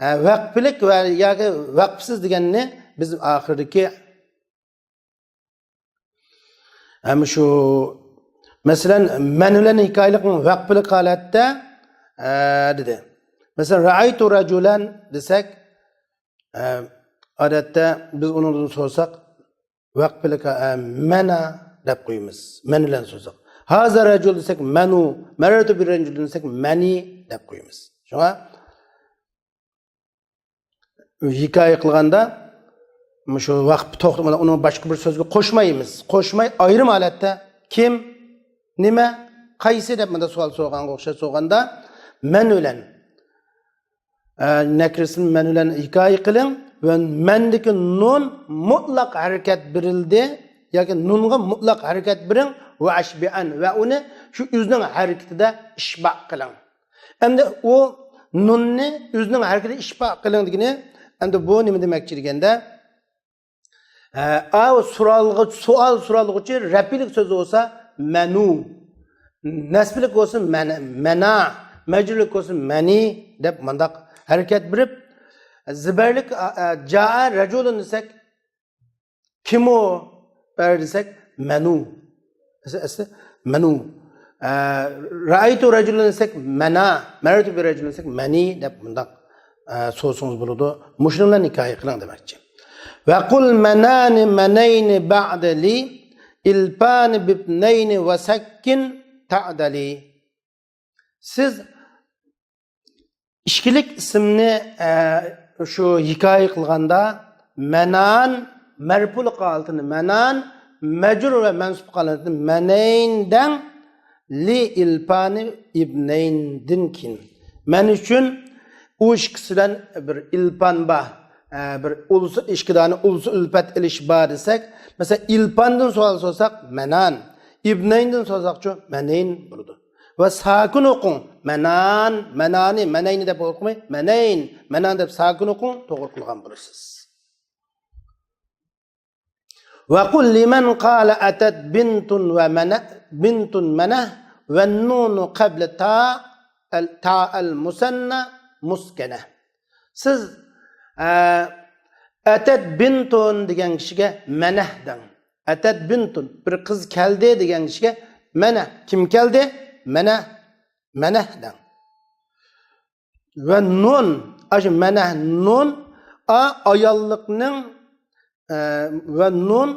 ئە، ۋەقپىلىك ۋە ياكى ۋەقپسىز دېگەننى بىز ئاخىرىدىكى ھەم شۇ، مەسىلەن، مەن بىلەن ھېكايىلىق ۋەقپىلىك ھالەتتە، ئە، دېدى. مەسىلەن، رەئەيتۇ رەجۇلەن دېسەك، ئە، ئادەتتە بىز ئۇنىڭدىن سورىساق، ۋەقپىلىك، ئە، مەنا دەپ قويىمىز. مەن بىلەن سورىساق. ھازا رەجۇل دېسەك، مەنۇ، مەرەرتۇ بىر رەجۇل دېسەك، مەنى دەپ قويىمىز. شۇڭا ھېكايە قىلغاندا، مۇشۇ ۋەقىپ توختىمىدا ئۇنى باشقا بىر سۆزگە قوشمايمىز. قوشماي ئايرىم ھالەتتە كىم، نېمە، قايسى دەپ مۇنداق سوئال سورىغانغا ئوخشاش سورىغاندا، مەن بىلەن، ئە، نەكىرىسىنى مەن بىلەن ھېكايە قىلىڭ ۋە مەندىكى نۇن مۇتلەق ھەرىكەت بېرىلدى ياكى نۇنغا مۇتلەق ھەرىكەت بېرىڭ ۋە ئەشبىئەن ۋە ئۇنى شۇ ئۆزىنىڭ ھەرىكىتىدە ئىشبا قىلىڭ. ئەمدى ئۇ نۇننى ئۆزىنىڭ ھەرىكىتى ئىشبا قىلىڭ دېگىنى، ئەمدى بۇ نېمە دېمەكچى دېگەندە، ئە، ئا، سورالغۇ-، سوئال سورالغۇچى رەپئىلىك سۆزى بولسا مەنۇ، نەسبىلىك بولسا مەنە-، مەنا، مەجرۇرلۇق بولسا مەنى دەپ مۇنداق ھەرىكەت بېرىپ، زىبەرلىك، ئا، ئا، جائە رەجۇلۇن دېسەك، كىم ئۇ؟ بەر دېسەك، مەنۇ. ئەسلى، ئەسلى مەنۇ. ئە، رەئەيتۇ رەجۇلەن دېسەك، مەنا. مەرەرتۇ بىر رەجۇلەن دېسەك، مەنى دەپ مۇنداق، ئە، سورىسىڭىز بولىدۇ. مۇشۇنىڭ بىلەن ھېكايە قىلىڭ دېمەكچى. ۋەقۇل مەنانى مەنەينى بەئدە لى، ئىلپانى بىبنەينى ۋەسەككىن تەئدەلى. سىز، ئىككىلىك ئىسىمنى، ئە، شۇ ھېكايە قىلغاندا، مەنان، مەرپۇلۇق ھالىتىنى مەنان، مەجرۇر ۋە مەنسۇپ ھالىتىنى مەنەين دەڭ، لى ئىلپانى ئىبنەيندىن كېيىن. مەن ئۈچۈن ئۇ ئىككىسى بىلەن بىر ئىلپان بار، ئە، بىر ئۇلىسى، ئىككى دانە ئۇلىسى ئۈلپەت ئېلىش بار دېسەك، مەسىلەن، ئىلپاندىن سوئال سورىساق، مەنان، ئىبنەيندىن سورىساقچۇ، مەنەين بولىدۇ. ۋە ساكىن ئوقۇڭ. مەنان، مەنانى، مەنەينى دەپ ئوقۇماي، مەنەين، مەنان دەپ ساكىن ئوقۇڭ، توغرا قىلغان بولىسىز. ۋەقۇل لىمەن قالە ئەتەت بىنتۇن ۋە مەنە، بىنتۇن مەنە ۋە نۇنۇ قەبلە تا، ئەل، تا ئەل مۇسەننە مۇسكەنە. سىز، ئە، ئەتەت بىنتۇن دېگەن كىشىگە مەنەھ دەڭ. ئەتەت بىنتۇن، بىر قىز كەلدى دېگەن كىشىگە مەنەھ، كىم كەلدى؟ مەنەھ، مەنەھ دەڭ. ۋە نۇن، ئاشۇ مەنەھ نۇن، ئا، ئاياللىقنىڭ، ئە، ۋە نۇن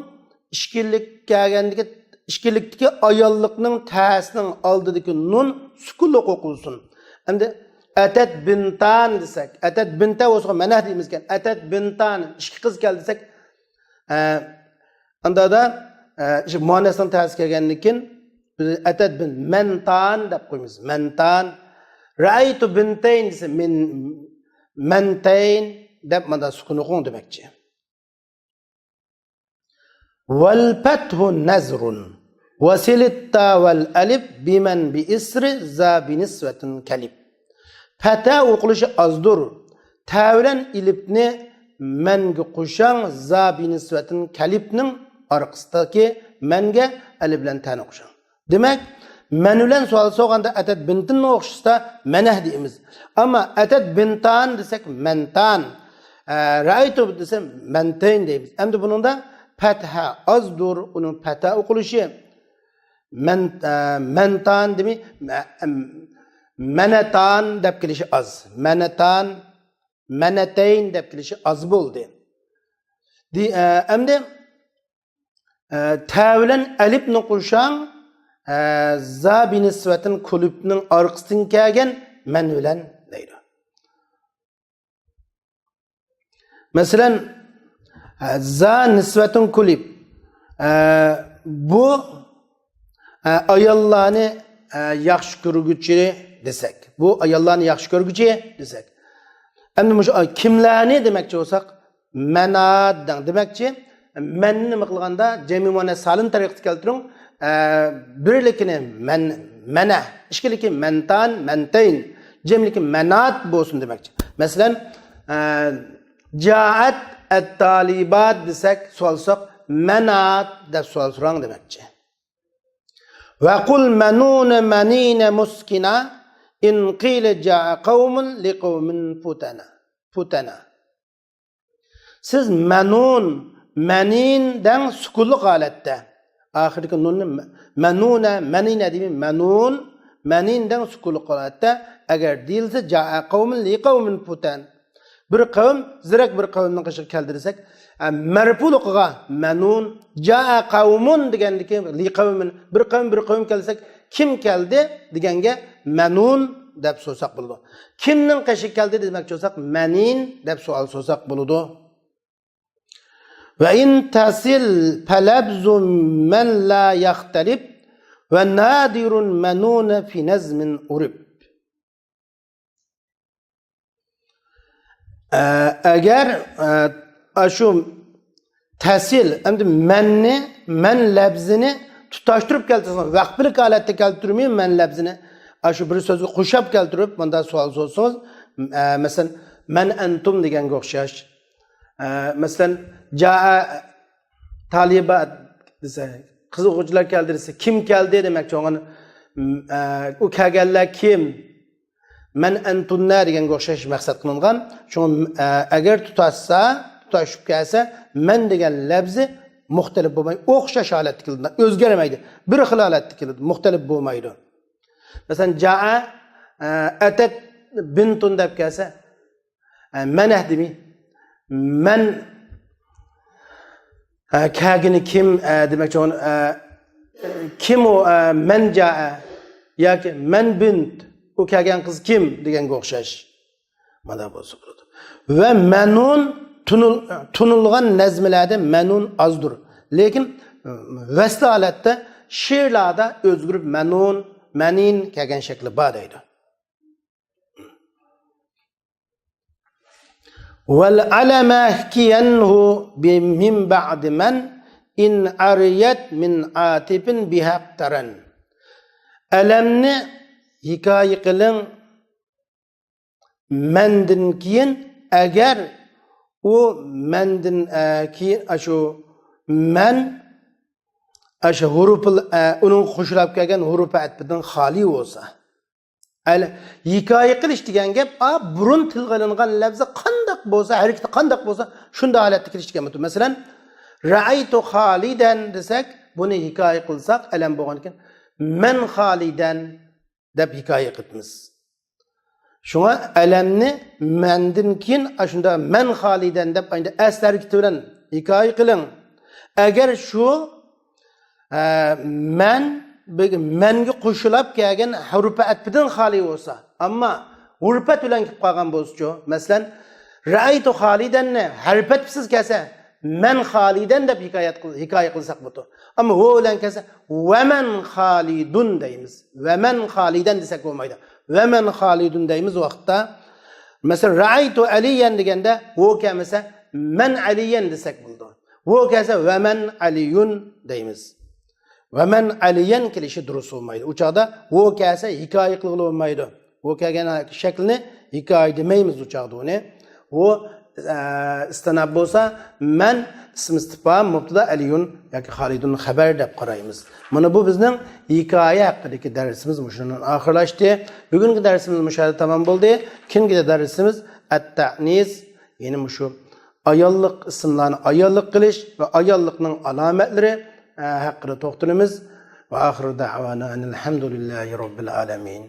ئىككىلىك كەلگەندىكى، ئىككىلىكتىكى ئاياللىقنىڭ تەسىنىڭ ئالدىدىكى نۇن سۈكۈنلۈك ئوقۇلسۇن. ئەمدى ئەتەت بىنتان دېسەك، ئەتەت بىنتە بولسا مەنەھ دەيمىزكەن. ئەتەت بىنتان، ئىككى قىز كەلدى دېسەك، ئە، ئاندا، ئە، شۇ مۇئەننەسنىڭ تەسى كەلگەندىن كېيىن بىز ئەتەت بىن مەنتان دەپ قويىمىز. مەنتان. رەئەيتۇ بىنتەين دېسە، مىن، مەنتەين دەپ مانا سۈكۈن ئوقۇڭ دېمەكچى. ۋەل پەتھۇ نەزرۇن. ۋەسىلىت تا ۋەل ئەلىپ بىمەن بىئىسرى زا بىنىسۋەتىن كەلىپ. پەتھە ئوقۇلۇشى ئازدۇر. تە بىلەن ئېلىپنى مەنگە قوشاڭ، زا بىنىسۋەتىن كەلىپنىڭ ئارقىسىدىكى مەنگە ئەلىپ بىلەن تەنى قوشاڭ. دېمەك، مەن بىلەن سوئال سورىغاندا ئەتەت بىنتىننى ئوخشىسا مەنەھ دەيمىز. ئەمما ئەتەت بىنتان دېسەك مەنتان. ئە، رەئەيتۇ دېسە مەنتەين دەيمىز. ئەمدى بۇنىڭدا پەتھە ئازدۇر، ئۇنىڭ پەتھە ئوقۇلۇشى. مەن، ئە، مەنتان دېمەي، مە-، ئەم، مەنەتان دەپ كېلىشى ئاز. مەنەتان، مەنەتەين دەپ كېلىشى ئاز بولدى. دى-، ئە، ئەمدى، ئە، تە بىلەن ئەلىپنى قوشاڭ، ئە، زا بىنىسۋەتىن كۇلۇبنىڭ ئارقىسىدىن كەلگەن مەن بىلەن دەيدۇ. مەسىلەن، زا نىسۋەتۇن كۇلۇب. ئە، بۇ، ئە، ئاياللارنى، ئە، ياخشى كۆرگۈچى دېسەك. بۇ ئاياللارنى ياخشى كۆرگۈچى دېسەك. ئەمدى مۇشۇ، ئە، كىملەرنى دېمەكچى بولساق، مەنات دەڭ دېمەكچى. مەننى نېمە قىلغاندا، جەمئىي مۇئەننەس سالىم تەرىقىدە كەلتۈرۈڭ. ئە، بىرلىكىنى مەن، مەنە، ئىككىلىكى مەنتان، مەنتەين، جەملىكى مەنات بولسۇن دېمەكچى. مەسىلەن، ئە، جائەت ئەتتالىبات دېسەك، سوئال سوراق، مەنات دەپ سوئال سوراڭ دېمەكچى. ۋەقۇل مەنۇنە مەنىنە مۇسكىنا، ئىن قىلە جائە قەۋمۇن لىقەۋمىن پۇتەنا. پۇتەنا. سىز مەنۇن، مەنىن دەڭ سۈكۈنلۈك ھالەتتە. ئاخىرىدىكى نۇننى مە-، مەنۇنە، مەنىنە دېمەي، مەنۇن، مەنىن دەڭ سۈكۈنلۈك ھالەتتە. ئەگەر دېيىلسە، جائە قەۋمۇن لىقەۋمىن پۇتەن. بىر قەۋم، زېرەك بىر قەۋمنىڭ قېشىغا كەلدى دېسەك، ئە، مەرپۇلۇقىغا مەنۇن، جائە قەۋمۇن دېگەندىكى لىقەۋمىن، بىر قەۋم، بىر قەۋم كەلسەك، كىم كەلدى دېگەنگە مەنۇن دەپ سورىساق بولىدۇ. كىمنىڭ قېشىغا كەلدى دېمەكچى بولساق، مەنىن دەپ سوئال سورىساق بولىدۇ. ۋە ئىن تەسىل فەلەبزۇ مەن لا يەختەلىپ ۋە نادىرۇن مەنۇنە فى نەزمىن ئۇرىپ. ئە، ئەگەر، ئە، ئاشۇ تەسىل، ئەمدى مەننى، مەن لەپزىنى تۇتاشتۇرۇپ كەلتۈرسىڭىز، ۋەقپىلىك ھالەتتە كەلتۈرمەي مەن لەپزىنى، ئاشۇ بىر سۆزگە قوشاپ كەلتۈرۈپ، مۇنداق سوئال سورىسىڭىز، ئە، مەسىلەن، مەن ئەنتۇم دېگەنگە ئوخشاش. ئە، مەسىلەن، جائە تالىبات دېسە، قىز ئوقۇغۇچىلار كەلدى دېسە، كىم كەلدى دېمەكچى بولغان، ئە، ئۇ كەلگەنلەر كىم؟ مەن ئەنتۇننە دېگەنگە ئوخشاش مەقسەت قىلىنغان. شۇڭا، ئە، ئەگەر تۇتاشسا، تۇتاشىپ كەلسە، مەن دېگەن لەپزى مۇختەلىپ بولماي، ئوخشاش ھالەتتە كېلىدۇ، ئۆزگەرمەيدۇ. بىر خىل ھالەتتە كېلىدۇ، مۇختەلىپ بولمايدۇ. مەسىلەن، جائە، ئە، ئەتەت بىنتۇن دەپ كەلسە، ئە، مەنە دېمەي، مەن، ئە، كەلگىنى كىم، ئە، دېمەكچى، ئە، كىم ئۇ، ئە، مەن جائە ياكى مەن بىنت، ئۇ كەلگەن قىز كىم دېگەنگە ئوخشاش. مانا بولسا بولىدۇ. ۋە مەنۇن تونۇل-، تونۇلغان نەزمىلەردە مەنۇن ئازدۇر. لېكىن، ئە، ۋەسلى ھالەتتە شېئىرلاردا ئۆزگىرىپ مەنۇن، مەنىن كەلگەن شەكلى بار دەيدۇ. ۋەل ئەلەمە ھىكىيەنھۇ بى مىن بەئدى مەن ئىن ئەرىيەت مىن ئاتىپىن بىھەق تەرەن. ئەلەمنى ھېكايە قىلىڭ مەندىن كېيىن، ئەگەر ئۇ مەندىن، ئە، كېيىن، ئاشۇ مەن، ئاشۇ ھۇرۇپى، ئە، ئۇنىڭغا قوشۇلاپ كەلگەن ھۇرۇپى ئەتپىدىن خالىي بولسا. ئەل-، ھېكايە قىلىش دېگەن گەپ، ئا، بۇرۇن تىلغا ئېلىنغان لەپزى قانداق بولسا، ھەرىكىتى قانداق بولسا، شۇنداق ھالەتتە كېلىش دېگەن بولىدۇ. مەسىلەن، رەئەيتۇ خالىدەن دېسەك، بۇنى ھېكايە قىلساق، ئەلەم بولغاندىكىن، مەن خالىدەن دەپ ھېكايە قىلىمىز. شۇڭا ئەلەمنى مەندىن كېيىن ئاشۇنداق مەن خالىدەن دەپ ئەسلى ھەرىكىتى بىلەن ھېكايە قىلىڭ. ئەگەر شۇ، ئە، مەن، مەنگە قوشۇلاپ كەلگەن ھۇرۇپى ئەتپىدىن خالىي بولسا، ئەمما ھۇرۇپەت بىلەن كېلىپ قالغان بولسىچۇ؟ مەسىلەن، رەئەيتۇ خالىدەننى ھەرپەتپسىز كەلسە، مەن خالىدەن دەپ ھېكايەت قىل-، ھېكايە قىلساق بولىدۇ. ئەمما ھو بىلەن كەلسە، ۋەمەن خالىدۇن دەيمىز. ۋەمەن خالىدەن دېسەك بولمايدۇ. ۋەمەن خالىدۇن دەيمىز ۋاقىتتا. مەسىلەن، رەئەيتۇ ئەلىيەن دېگەندە، ھو كەلمىسە، مەن ئەلىيەن دېسەك بولىدۇ. ھو كەلسە، ۋەمەن ئەلىيۇن دەيمىز. ۋەمەن ئەلىيەن كېلىشى دۇرۇس بولمايدۇ. ئۇ چاغدا ھو كەلسە ھېكايە قىلغىلى بولمايدۇ. ھو كەلگەن شەكلىنى ھېكايە دېمەيمىز ئۇ چاغدا ئۇنى. ھو، ئە، ئىستىناپ بولسا، مەن ئىسمى ئىستىفھام، مۇبتەدا ئەلىيۇن ياكى خالىدۇن خەبەر دەپ قارايمىز. مانا بۇ بىزنىڭ ھېكايە ھەققىدىكى دەرسىمىز مۇشۇنىڭ بىلەن ئاخىرلاشتى. بۈگۈنكى دەرسىمىز مۇشۇ يەردە تامام بولدى. كېيىنكى دەرسىمىز ئەت-تەئنىس، يەنى مۇشۇ ئاياللىق ئىسىملارنى ئاياللىق قىلىش ۋە ئاياللىقنىڭ ئالامەتلىرى، ئە، ھەققىدە توختىلىمىز. وآخر دعوانا أن الحمد لله رب العالمين.